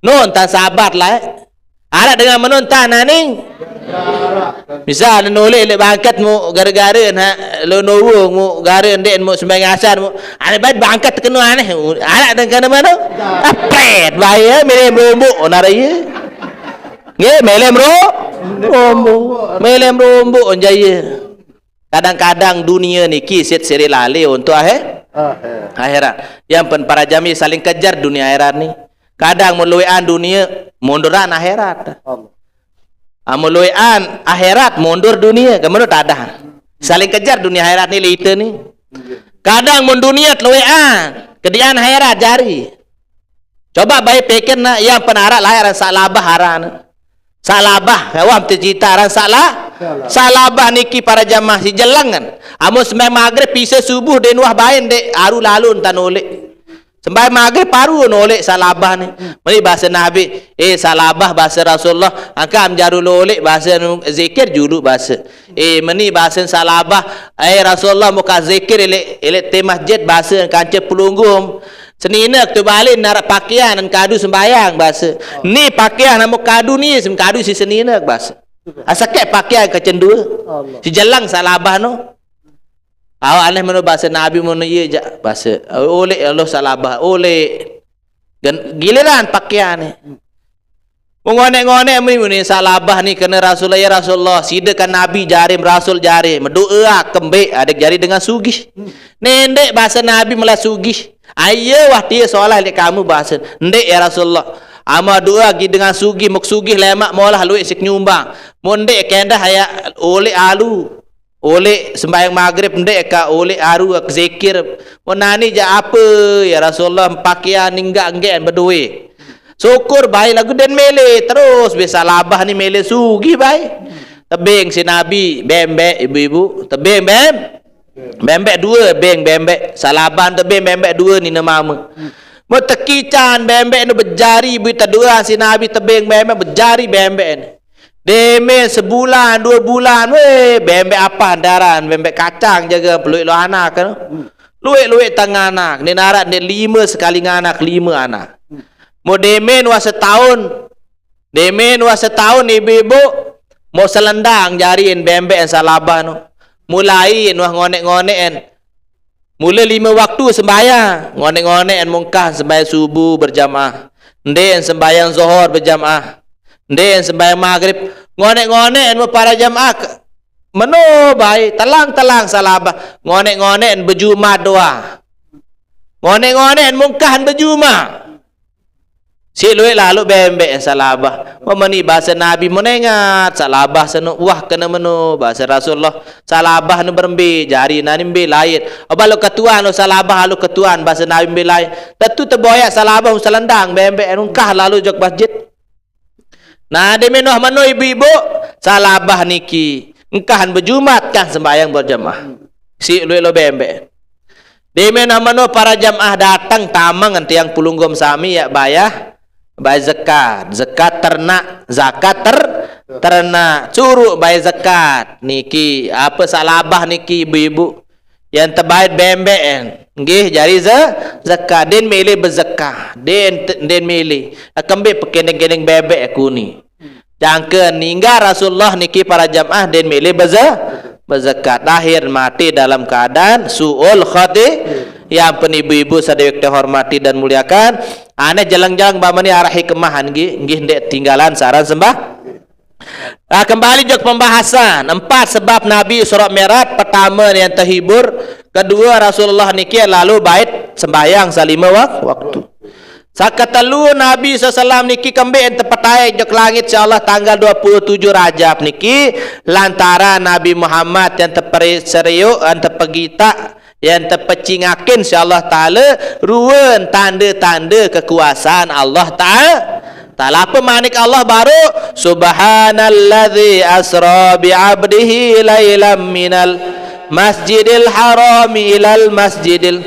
Nun, tan sabat lah, eh. Araq dengan menun tan aning. Misal, nolek leq bangket mu gare-gare, nah, lo nowong mu gare ndeq mu sembahyang asar mu. Aneh bae bangket tekeno aneh. Araq dengan kene mano? Apret, bae, eh, mele meromboq, nare ye. Nggih, mele mero-, romboq. Mele meromboq, jaye. Kadang-kadang dunie niki sit sere lale untuk ahe-, Akhir. Akhirat. Yang pen para jami saling kejar dunie akhirat ni. Kadang mun lueqan dunie, munduran akhirat. Allah. Amun lueqan akhirat, mundur dunie. Kemeno tadah. Saling kejar dunie akhirat ni leq ite ni. Kadang mun dunie telueqan, kedian akhirat jari. Coba bae pikir nah, yang pen araq laeq aran saq labah aran. Saq labah, wah, mesti cerita aran saq la-, saq labah niki para jamaah si jeleng kan. Amun sembahyang Maghrib, pise subuh, den wah bae ndeq aru lalo entan uleq. Sembahyang Maghrib baru nolek saq labah ni. Meni base Nabi, eh, saq labah base Rasulullah, angkaq am jaru lolek base anu zikir juluq base. Eh, meni base saq labah, eh, Rasulullah muka zikir eleq, eleq te masjid base kance pelungguh. Senine tu balen naraq pakean kadu sembahyang base. Ni pakean amu kadu ni, sem kadu si senine base. Asakeq pakean kecendue. Allah. Si jelang saq labah no. Awak aneh meno base Nabi meno iye jaq base. Oleh Allah saq labah, oleh. Gen-, giliran pakean ni. Mengonek-ngonek meni, meni Sa'labah ni kena Rasulullah, "Ya Rasulullah, sida kan Nabi jarim, Rasul jarim, doa kembik adik jari dengan sugih." Nendek bahasa Nabi malah sugih. Ayo wah dia solah lek kamu bahasa. "Ndek ya Rasulullah. Ama doa gi dengan sugih, muk sugih lemak molah luik sik nyumbang. Mo ndek kendah ya oleh alu. Oleh sembahyang maghrib ndek ka oleh aru ke zikir. Mo nani ja apa ya Rasulullah pakaian ningga nggen bedue." Syukur baik lagu den mele terus bisa labah ni mele sugih baik. Tebing si Nabi bembek ibu-ibu. Tebing bem. Bembek dua beng bembek. Sa'labah tebing bembek dua ni nama. Mo tekican bembek ni bejari ibu tedua si Nabi tebing bembek bejari bembek ni. Deme sebulan, dua bulan, weh, bembek apa andaran, bembek kacang jaga peluit lo anak kan. Luik-luik tang anak, ni narat ni lima sekali nganak, lima anak. Mo demen wah setahun, demen wah setahun ibu-ibu, mo selendang jarin bembek Sa'labah no. Mulai wah ngonek-ngonek en. Mula lima waktu sembahyang, ngonek-ngonek en mungkah sembahyang subuh berjamaah. Ndek en sembahyang zuhur berjamaah. Ndek en sembahyang maghrib, ngonek-ngonek en mo para jamaah. Meno bae, telang-telang Sa'labah. Ngonek-ngonek en bejumat doa. Ngonek-ngonek en mungkah en bejumat. Si luik lalu bembek Sa'labah. Memeni bahasa Nabi menengat Sa'labah seno wah kena meno bahasa Rasulullah. Sa'labah nu berembe jari nani mbe lain. Abalo ketuan lo Sa'labah alu ketuan bahasa Nabi mbe lain. Tetu teboyak Sa'labah selendang bembek nungkah lalu jok masjid. Nah, de menoh meno ibu-ibu, Sa'labah niki. Engkahan bejumat kan sembahyang berjamaah. Si luik lo bembek. De menoh meno para jamaah datang tamang tiang pulunggom sami ya bayah. Bayar zakat. Zakat ternak, zakat ter ternak. Curuk bayar zakat. Niki apa Sa'labah niki ibu-ibu. Yang tebait bembek en. Nggih, jari ze-, zakat. Den milih bezakat. Den, den milih. Kembe pekening-kening bebek aku ni. Jangka ninggal Rasulullah niki para jamaah den milih beze-, bezakat. Akhir mati dalam keadaan su'ul khati. Yang pun ibu-ibu sadewek terhormati dan muliakan. Aneh jalang-jalang bamani arah hikmah nggih, nggih ndek tinggalan saran sembah. Ah, kembali jok pembahasan. Empat sebab Nabi Isra Mi'raj. Pertama yang terhibur, kedua Rasulullah niki lalu bait sembahyang salima wak-, waktu. Sakatelu Nabi sallallahu alaihi wasallam niki kembe ente petai jok langit insyaallah tanggal dua puluh tujuh Rajab niki lantaran Nabi Muhammad yang teperi seriuk yang tepegita yang tepecingakin si Allah Ta'ala ruan tanda-tanda kekuasaan Allah Ta'ala. Ta'ala apa manik Allah baru, "Subhanalladzi asra bi abdihi lailam minal masjidil harami ilal masjidil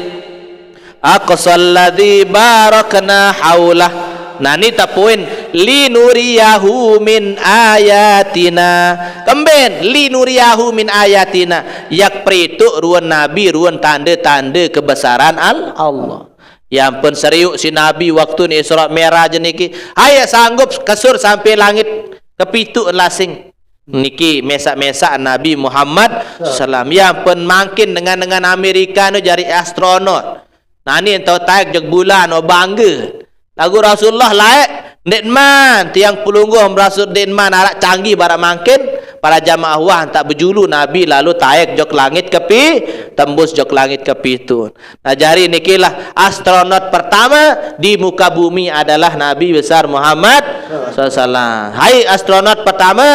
aqsal ladzi barakna haulah." Nani tapuin, "Linuriyahu min ayatina." Kemben, "Linuriyahu min ayatina." Yak perituk ruan Nabi, ruan tanda-tanda kebesaran Al-, Allah. Ya ampun seriuk si Nabi waktu ni Isra Mi'raj niki. Haya sanggup kesur sampai langit kepituk lasing. Niki mesak-mesak Nabi Muhammad sallam. Ya ampun mangkin dengan, dengan Amerika nu jari astronot. Nani entau taik jok bulan, oh bangga. Lagu Rasulullah laik, ndet man, tiang pelungguh merasuk ndet man, arak canggih barak mangkin, para jamaah wah tak bejulu Nabi lalu taik jok langit kepi, tembus jok langit kepi tu. Nah, jari nikilah astronot pertama di muka bumi adalah Nabi besar Muhammad sallallahu alaihi wasallam. Hai astronot pertama,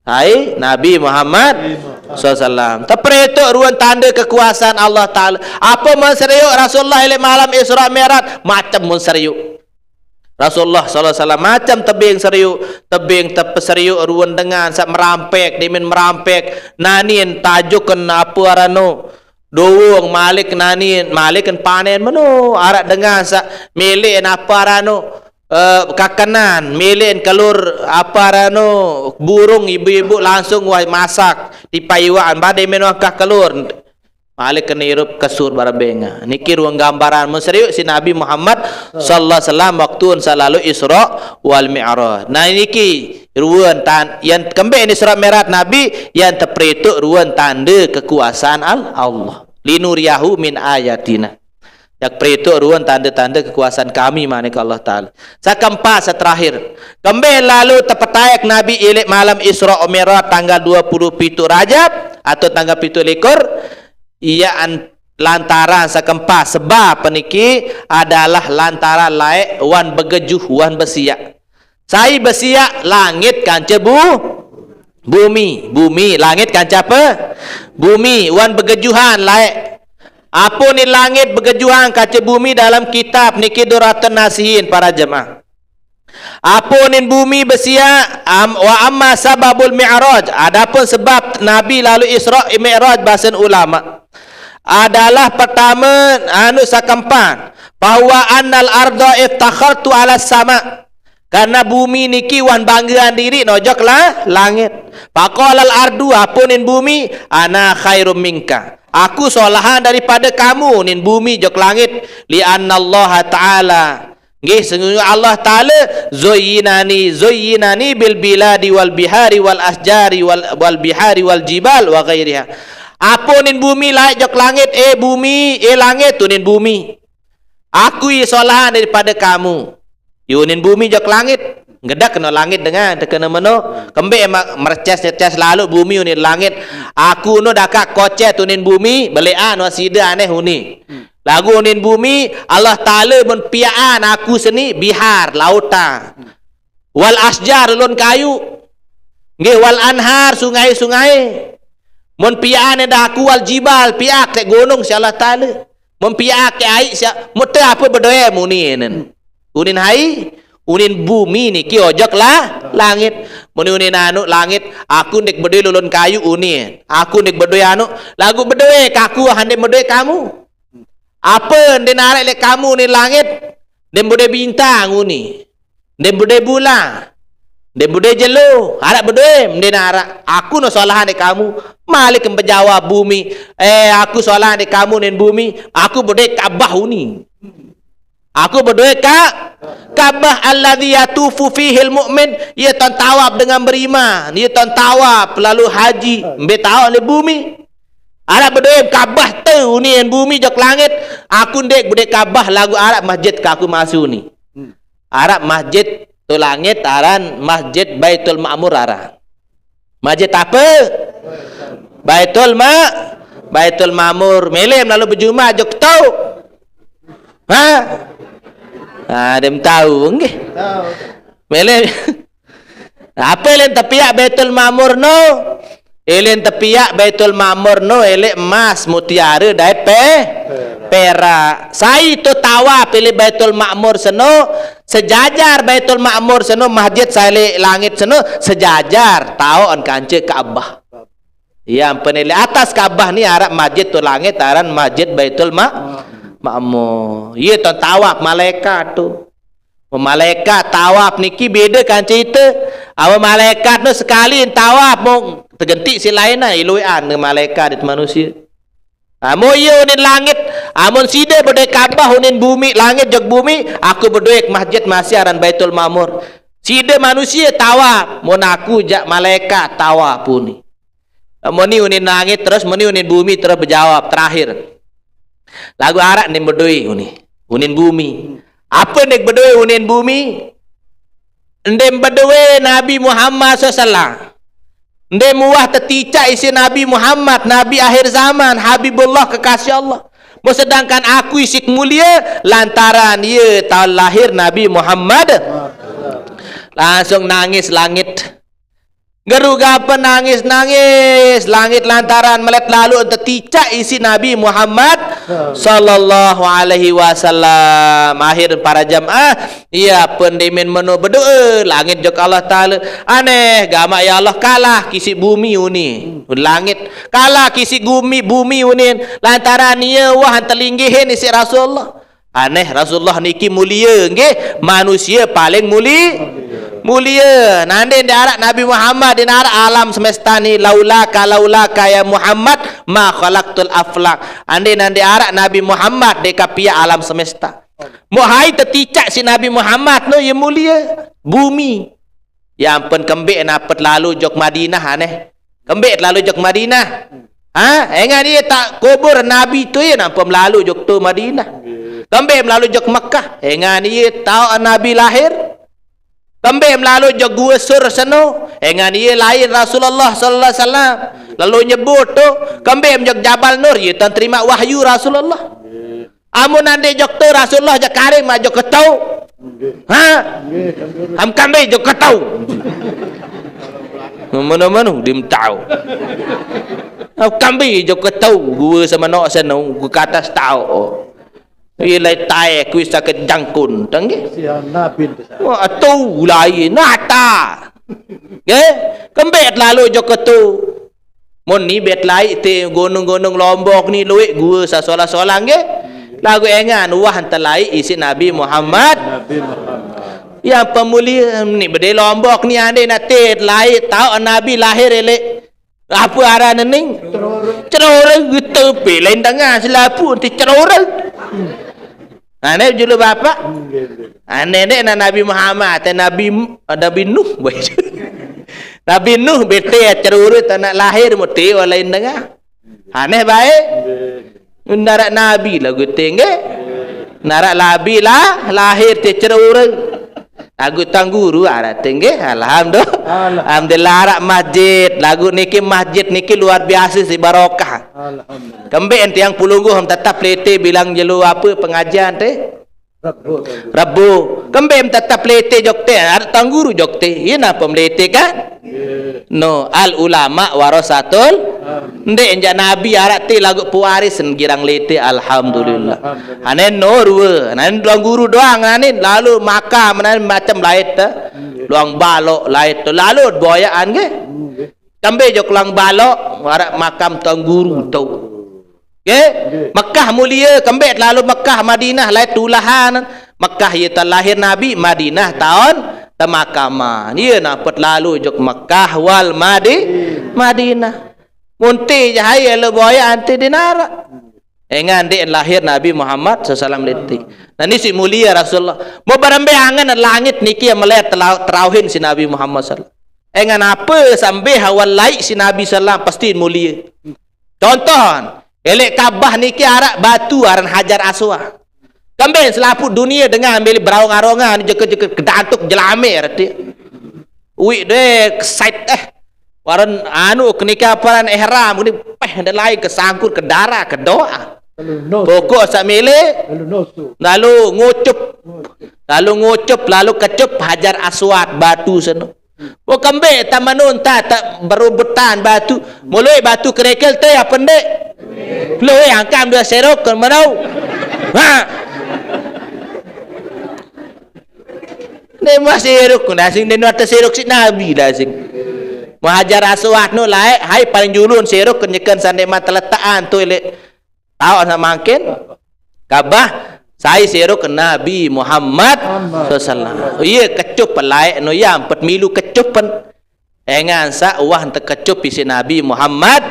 Hai Nabi Muhammad sallallahu alaihi wasallam. Teperetuk ruan tanda kekuasaan Allah Ta'ala. Apa menseriuk Rasulullah ilek malam Isra Mi'raj? Macam menseriuk. Rasulullah sallallahu alaihi wasallam macam tebing seriuk, tebing tepeseriuk ruan dengan sak merampek, dimin merampek. Nanin tajuk kena apa arano. Dowong malik nani, malik kan panen meno, arak dengan sak milik apa arano, eh, kakanan, milik kelur apa arano, burung ibu-ibu langsung wah masak, di payuan, badai meno angkah kelur. Malik kena irup kesur barabenga. Niki ruang gambaran mun seriuk si Nabi Muhammad sallallahu alaihi wasallam waktu selalu Isra wal Mi'raj. Nah niki ruan tan yang kembe ni Isra Mi'raj Nabi yang teperetuk ruan tanda kekuasaan Al-, Allah. Linuriyahu min ayatina. Dak perituk ruan tanda-tanda kekuasaan kami, manik Allah Ta'ala. Sakeempat, saterakhir. Kembe lalu tepetaek Nabi ilik malam Isra Mi'raj tanggal dua puluh pitu Rajab atau tanggal pitu likur, ia an-, lantaran sakeempat sebab peniki adalah lantaran laek wan begejuh wan besiak. Sai besiak? Langit kance bu-, bumi. Bumi, langit kance apa? Bumi. Wan begejuhan laek. Apo ni langit begejuhan kance bumi dalam kitab niki Durratun Nasihin para jemaah. Apo nin bumi besiak, am-, wa amma sababul mi'raj. Adapun sebab Nabi lalu Isra Mi'raj basen ulama adalah pertama, anu sakeempat, bahwa annal arda iftakhartu ala sama. Karena bumi niki wan banggaan diri nojok lah langit. Faqalal ardu, apo nin bumi, ana khairum minka. Aku solahan daripada kamu, nin bumi jok langit. Li annallaha ta'ala. Nggih, sungguh Allah Ta'ala zayyinani, zayyinani bil biladi wal bihari wal asjari wal, wal bihari wal jibal wa ghairiha. Apo nin bumi laek jok langit, eh bumi, eh langit, tu nin bumi. Aku i solahan daripada kamu. Unin bumi jok langit. Ngedek keno langit dengan tekena meno. Kembe ma-, merces-nyeces lalu bumi unin langit. Aku no dakak kocet unin bumi, belean wa sida aneh uni. Lagu unin bumi, Allah Ta'ala mun piaan aku seni bihar, lauta. Wal asjar, lon kayu. Nggih, wal anhar, sungai-sungai. Mun piaan dah aku wal jibal, piak te gunung si Allah Ta'ala. Mun piak ke aik sia, mute apa bedoe muni nen. Unin hai, unin bumi niki ojok lah langit. Muni unin anu langit, aku ndik bedoe lulun kayu uni. Aku ndik bedoe anu, lagu bedoe kaku hande bedoe kamu. Apa nde narek le kamu ni langit? Nde bedoe bintang uni. Nde bedoe bula. Nde bedoe jelo. Arak bedoe, nde narak. Aku no solahan dek kamu. Malik kembejawab bumi. Eh, aku solahan dek kamu nen bumi. Aku bedoe Ka'bah uni. Aku bedoe ka Ka'bah alladzi yatufu fihil mu'min. Ia ton tawaf dengan beriman. Ia ton tawaf lalu haji. Mbe tawaf le bumi. Arak bedoe Ka'bah tu uni en bumi jok langit. Aku ndik bedoe Ka'bah lagu arak masjid ka aku masu ni. Hmm. Arak masjid tu langit aran Masjid Baitul Ma'mur aran. Masjid apa? Baitul Ma-, Baitul Ma'mur. Melem lalu berjumah jok tu. Ha? Ha, dem tahu nggih. Tahu. Melem. Apa len tepiak Baitul Ma'mur no? Elen tepiak Baitul Ma'mur no elek emas, mutiara dait pe-, perak. Sai tu tawaf elek Baitul Ma'mur seno, sejajar Baitul Ma'mur seno, masjid sai elek langit seno, sejajar taon kance Ka'bah. Iya, ampun elek atas Ka'bah ni arak masjid tu langit, aran Masjid Baitul Ma-, Ma'mur. Iya, ton tawaf malaikat tu. Malaikat tawaf niki beda kan cerita. Amun malaikat tu sekali tawaf, mau tergentik si lain nah, iluan dengan malaikat itu manusia. Amun iya unin langit, amun sida bedoe Ka'bah unin bumi, langit jok bumi, aku bedoe masjid masih aran Baitul Ma'mur. Sida manusia tawaf, mun aku jak malaikat tawaf puni. Muni unin langit terus, muni unin bumi terus berjawab terakhir. Lagu arak ndim bedoe uni. Unin bumi. Apa ndik bedoe unin bumi? Ndim bedoe Nabi Muhammad sallallahu alaihi wasallam. Ndim muah teticak isi Nabi Muhammad, Nabi akhir zaman, Habibullah kekasih Allah. Mau sedangkan aku isik mulia lantaran ia tahun lahir Nabi Muhammad. Langsung nangis langit. Geruga penangis-nangis, langit lantaran melet lalu teticak isi Nabi Muhammad sallallahu alaihi wasallam. Akhir para jamaah, iya pendimin menu berdoa, langit jok Allah Ta'ala. Aneh, gamak ya Allah kalah kisi bumi uni. Langit kalah kisi gumi, bumi unin. Lantaran ia wah telinggihin isi Rasulullah. Aneh, Rasulullah niki mulia, nggih, manusia paling muli-, mulia. Nande ndak arak Nabi Muhammad, ndak arak alam semesta ni, laulaka, laulaka ya Muhammad, ma khalaqtul aflak. Ande nande arak Nabi Muhammad, deka pia alam semesta. Muhai teticak si Nabi Muhammad, no, ya mulia. Bumi. Ya ampun, kembik napet lalu jok Madinah, aneh. Kembik lalu jok Madinah. Ha? Engan ia tak kubur Nabi tu, ia nampak lalu jok tu Madinah. Kembe melalu jok Mekah, engan iye taoq Nabi lahir. Kembe melalu jok Gua Sur seno, engan iye lain Rasulullah sallallahu alaihi wasallam. Lalu nyebut tu, kembe jok Jabal Nur, iye tan terima wahyu Rasulullah. Amun ande jok tu Rasulullah jok kare mak jok ketu. Ha? Am kembe jok ketu. Mano-mano dim tau. Am kembe jok ketu, gua sama nok seno, gua ke atas tau. Ilai tae kuis sakit jangkun, tengge. Siang nabin tu. Wah, tu lain nata. Nggih, kembe lalu jok ketu. Mun ni bet laik te gunung-gunung Lombok ni luik gua sasolah-solah nggih. Lagu engan wah ente laik isi Nabi Muhammad. Nabi Muhammad. Yang pemulia ni bede Lombok ni ande nak te laik taoq Nabi lahir elek. Apa aran ning? Cerore gitu pelain tengah selapu enti cerore. Ane julu bapak. Ane ne na Nabi Muhammad, te Nabi, Nabi Nuh. Nabi Nuh bete cerurut anak lahir muti walain tengah. Aneh bae. Narak Nabi lagu tinggi. Narak Nabi lah lahir te cerurut. Lagu Tuan Guru arak tinggi. Alhamdulillah. Alhamdulillah. Alhamdulillah arak masjid. Lagu niki masjid niki luar biasa si barokah. Alhamdulillah. Kembe enti yang pulungguh tetap lete bilang jelu apa pengajian te? Rabu. Rabu. Kembe tetap lete jok te, arak Tuan Guru jok te. Iye napa melete kan? Iye. No, al ulama warasatul. Nde enjak Nabi arak te lagu pewaris girang lete, alhamdulillah. Alhamdulillah. Ane no rue, ane Tuan Guru doang ane lalu makam ane macam lain te. Iye. Luang balok lain te. Lalu boyaan ke? Iye. Kembe jok luang balok, arak makam Tuan Guru tu. Nggih? Nggih. Mekah mulia, kembe lalu Mekah, Madinah, lain tulahan. Mekah iye taoq lahir Nabi, Madinah taoq temakaman. Iye napet lalu jok Mekah wal Madi-, Madinah. Munti jahai elo boya anti dinara. Engan ndeq lahir Nabi Muhammad sallallahu alaihi wasallam leti. Nah, ni si mulia Rasulullah. Mau berembe angen langit niki yang melihat telau-, terauhin si Nabi Muhammad sallallahu alaihi wasallam. Engan apa sambe awal laik si Nabi sallallahu alaihi wasallam pasti mulia. Contoh, elek Ka'bah niki arak batu aran Hajar Aswad. Kembe selapuq dunie dengah mele beraung-arongan jeke-jeke kedantuk jelame reti. Uiq de kesait eh. Waran anu kenike aparan ihram ni peh de lain kesangkut ke darah ke doa. Lalu nusuk. Pokok saq mele lalu nusuk. Lalu ngucup. Lalu ngucup, lalu kecup Hajar Aswad batu seno. Mo kembe ta menu enta ta berubutan batu. Muloi batu kerikil te apa ndeq? Loi angkam due serok ke menu. Ha. Ne mah serok ku dasing, ne nuat serok si Nabi dasing. Mo Hajar Aswad no laeq, hai paling julun serok ke nyeken sande ma teletaan tu leq. Taoq saq mangkin Ka'bah sai sero ke Nabi Muhammad sallallahu alaihi wasallam. Iye kecup laeq no iye ampet milu kecupen. Engan saq uwah ente kecup isiq Nabi Muhammad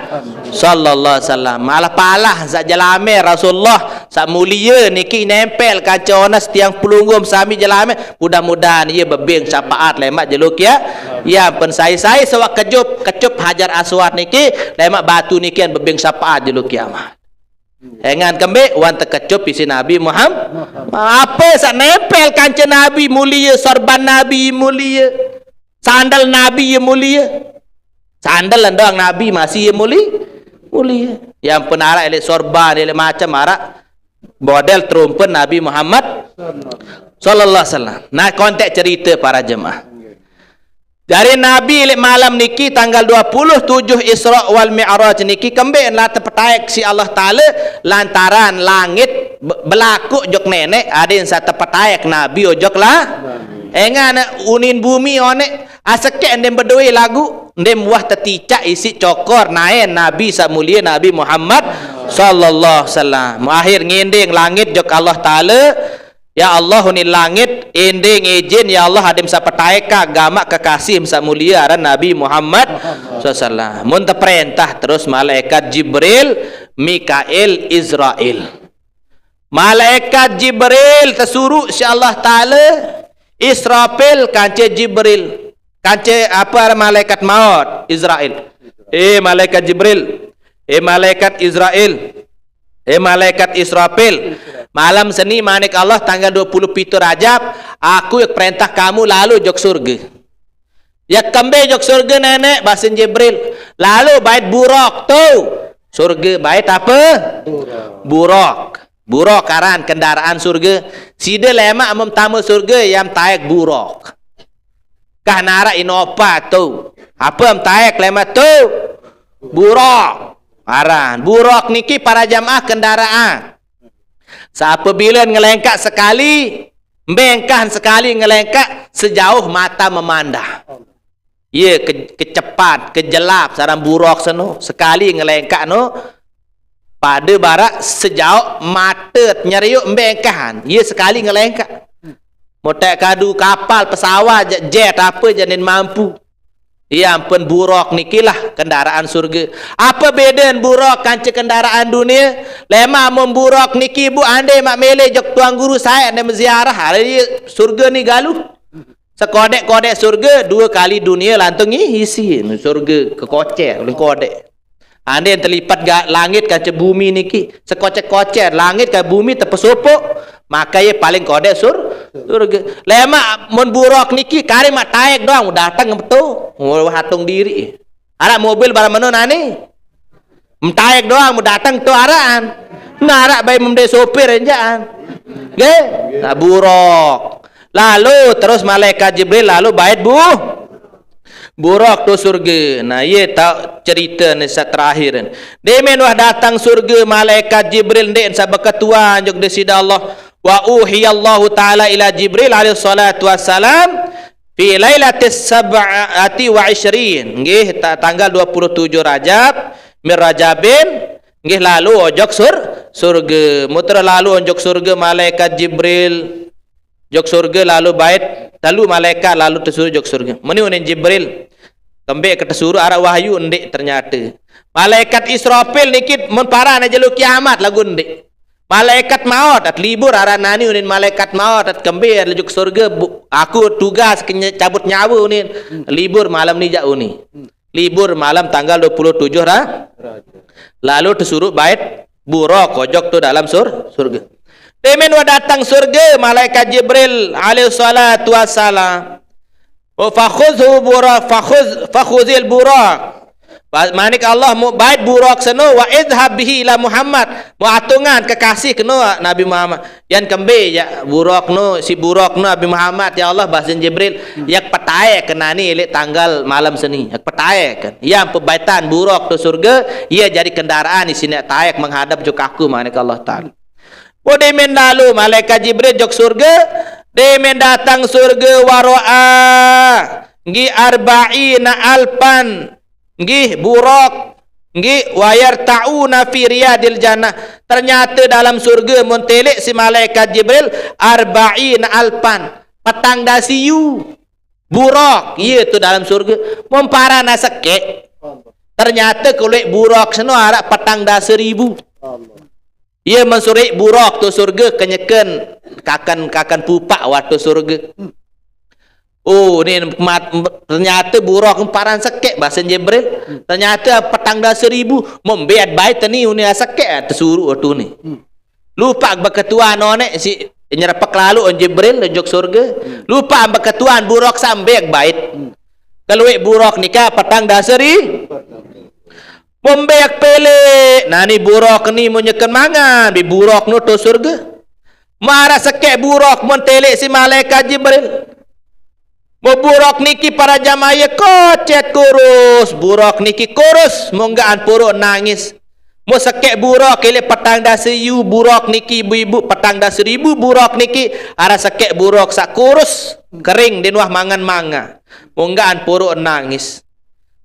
sallallahu alaihi wasallam. Malah palah saq jelame Rasulullah saq mulie niki nempel kance onas tiang pelungguh sami jelame. Mudah-mudahan iye bebeng syafaat lemaq jelo kia. Iye ampun sai-sai sewak kecup, kecup Hajar Aswad niki lemaq batu niki bebeng syafaat jelo kiamat. Engan kembe wan tekecup isiq Nabi Muhammad. Ape saq nempel kance Nabi mulie, sorban Nabi mulie, sandal Nabi ye mulie. Sandal doang Nabi masih ye mulie. Mulie. Yang pun araq eleq sorban, eleq macem araq model terumpen Nabi Muhammad sallallahu alaihi wasallam. Nah, konteks cerite para jemaah. Jari Nabi leq malem niki tanggal dua puluh tujuh Isra wal Mi'raj niki kembe la tepetaek siq Allah Taala lantaran langit be-, belakuk jok Neneq, adeqn saq tepetaek Nabi ojok la. Engan unin bumi oneq, asekeq ndem bedoe laguq, ndem uwah teticaq isiq cokor naen Nabi saq mulie Nabi Muhammad sallallahu alaihi wasallam. Akhir ngendeng langit jok Allah Taala, Ya Allah, unin langit, endeng ijin, ya Allah, adeqm saq petaeka gamaq kekasih saq mulie aran Nabi Muhammad sallallahu alaihi wasallam. Mun teperentah terus malaikat Jibril, Mikail, Izrail. Malaikat Jibril tesuruq siq Allah Taala, Israfil kance Jibril. Kance ape aran malaikat maut? Izrail. Eh, malaikat Jibril. Eh, malaikat Izrail. Eh, malaikat Israfil. Malam Seni manik Allah tanggal dua puluh pitu Rajab, aku yek perintah kamu lalu jok surga. Yek kembe jok surga nenek, basen Jibril. Lalu bait burok tu. Surga bait apa? Burok. Burok aran kendaraan surga. Sida lemak mem tama surga, yam taek burok. Kah narak Innova tu. Apa em taek lemak tu? Burok. Aran. Burok niki para jamaah kendaraan. Sapabila ngelengkak sekali, bengkah sekali ngelengkak sejauh mata memandang. Iya, ke-, kecepat, kejelap, sareng burok seno. Sekali ngelengkak no, pada barak sejauh mata nyeriuk bengkahan. Iya, sekali ngelengkak. Motek kadu kapal, pesawat, jet, jet apa janin mampu. Iya ampun burok niki lah kendaraan surga. Apa beda burok kanca kendaraan dunia? Lemak mun burok niki bu ande mak mele jok tuan guru saya ande meziarah hari surga ni galuh. Sekodek-kodek surga dua kali dunia lantung isi surga kekocer oleh kodek. Ande telipat ga langit kanca bumi niki, sekocer-kocer langit ka bumi tepesopok, maka ye paling kodek sur-, surga. Lemak mun burok niki kari mak taek doang datang betul, hatung diri. Arak mobil barang meno nani? Mtaek doang mau datang tu araan. Narak bae mende sopir enjaan. Nggih? Nah, burok. Lalu terus malaikat Jibril lalu bait bu-, burok tu surga. Nah, iya tak cerita ni sa terakhir. Demen wah datang surga malaikat Jibril ndek sa beketuan jok de sida Allah. Wa uhiyallahu ta'ala ila Jibril alaihi salatu wassalam fi lailatis sab'ati wa ishrin. Nggih, ta-, tanggal dua puluh tujuh Rajab, mir Rajabin, nggih lalu ojok sur-, surga. Muter lalu ojok surga malaikat Jibril. Jok surga lalu bait, lalu malaikat lalu tesuruh jok surga. Meni unin Jibril. Kembe ke tesuruh arah wahyu ndik ternyata. Malaikat Israfil niki mun parah na jelu kiamat lagu ndik. Malaikat maut at libur arah nani unin malaikat maut at kembe at lejuk surga bu-, aku tugas ke nye-, cabut nyawa unin. Libur malam ni jak uni. Libur malam tanggal dua puluh tujuh ra-, lalu tesuruh bait burok ojok tu dalam sur-, surga. Demen wa datang surga malaikat Jibril alaihi salatu wassalam. Oh, fakhudhu burok, fakhudh, fakhudhil burok. Ba-, manik Allah mu bait burok seno wa idhab bihi ila Muhammad. Mu atungan kekasih keno Nabi Muhammad. Yan kembe ya burok no, si burok no Nabi Muhammad, ya Allah, bahasin Jibril. Yak petaek kenani ilik tanggal malam seni. Yak petaek kan. Yang pebaitan burok tu surga, ia jadi kendaraan di sini taek menghadap jok aku, manik Allah Ta'ala. Bo demen lalu malaikat Jibril jok surga, demen datang surga waroa. Nggih arba'ina alpan. Nggih, burok. Nggih, wayar ta'una fi riyadil jannah. Ternyata dalam surga mun telik si malaikat Jibril arba'ina alpan. Petang dasa iyu. Burok, iya tu dalam surga. Mun para na sekek. Ternyata kulit burok seno arak petang dasa ribu. Iya mensurik burok tu surga kenyeken kakan, kakan pupak waktu surga. Oh, ni mat-, ternyata burok paran sekek bahasa Jibril. Ternyata petang dasa ribu membiat baik teni uni sekek tesuruh tu ni. Lupa beketuan onek si nyerepek lalu on Jibril jok surga. Lupa beketuan burok sambek bait. Keluik burok nika petang dasa ri. Membeak pele. Nani burok ni menyeken mangan. Bi burok no tu surga. Mara sekek burok mentelik si malaikat Jibril. Mo burok niki para jamaah kocet kurus. Burok niki kurus. Monggaan puruk nangis. Mo sekek burok ilik petang dasa iyu burok niki ibu-ibu petang dasa ribu burok niki. Ara sekek burok sak kurus. Kering dinuah mangan manga. Monggaan puruk nangis.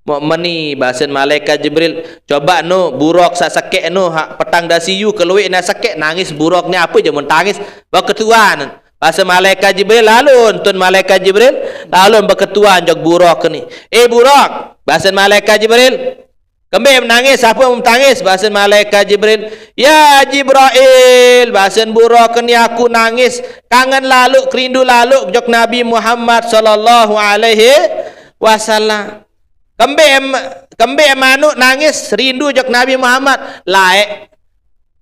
Mok meni, basen malaikat Jibril, coba nu, burok sak sekek nu, hak petang dasa iyu keluik na sekek, nangis burok ni apa je mun tangis? Beketuan. Basen malaikat Jibril, lalu entun malaikat Jibril, lalu beketuan jok burok ni. Eh burok, basen malaikat Jibril, kembe menangis, apa mun tangis? Basen malaikat Jibril, ya Jibril, basen burok ni aku nangis, kangen lalu, kerindu lalu jok Nabi Muhammad sallallahu alaihi wasallam. Kembe, kembe manuk nangis rindu jok Nabi Muhammad. Laek.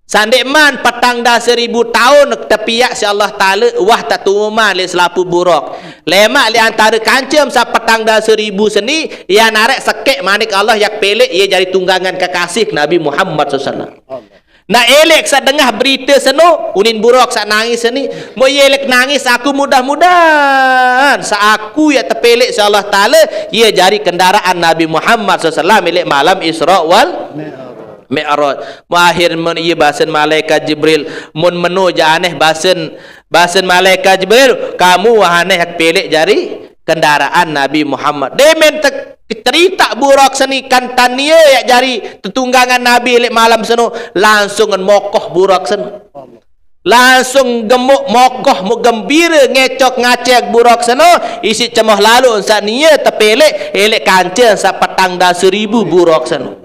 Sandeqman petang dase ribu taun tepiaq siq Allah Taala, wah tetuman leq selapuq Buraq. Lemaq leq antare kancem saq petang dase ribu seni, ie nareq sekeq manik Allah yaq peleq ie jari tunggangan kekasih Nabi Muhammad sallallahu alaihi wasallam. Nah, eleq saq dengah berite seno, unin Buraq saq nangis seni, mo ie leq nangis, aku mudah-mudahan saq aku yaq tepeleq siq Allah Taala, ie jari kendaraan Nabi Muhammad sallallahu alaihi wasallam eleq malam Isra wal Mi'raj. Mo ahir men ie basen malaikat Jibril, mun meno jaq aneh basen, basen malaikat Jibril, kamu wah aneh peleq jari kendaraan Nabi Muhammad. Demen te-, ceritaq Buraq seni kantan ie yaq jari tetunggangan Nabi leq malam seno, langsung mokoh Buraq seno. Langsung gemuk mokoh, mo gembire, ngecok ngacek Buraq seno, isiq cemoh lalo saq nie tepeleq, eleq kancem saq petang dase ribu Buraq seno.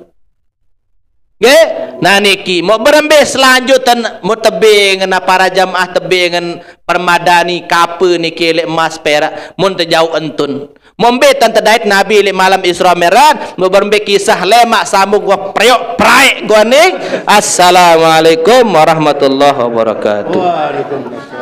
Nggih? Nah, niki, mo berembe selanjutne, mo tebingen para jamaah, tebingen Permadani, kape niki leq emas perak, mun tejauq entun. Mo mbe tan tedait Nabi leq malam Isra Mi'raj, mo berembe kisah lemaq sambung gua priok praek gua ning. Assalamualaikum warahmatullahi wabarakatuh. Waalaikumsalam.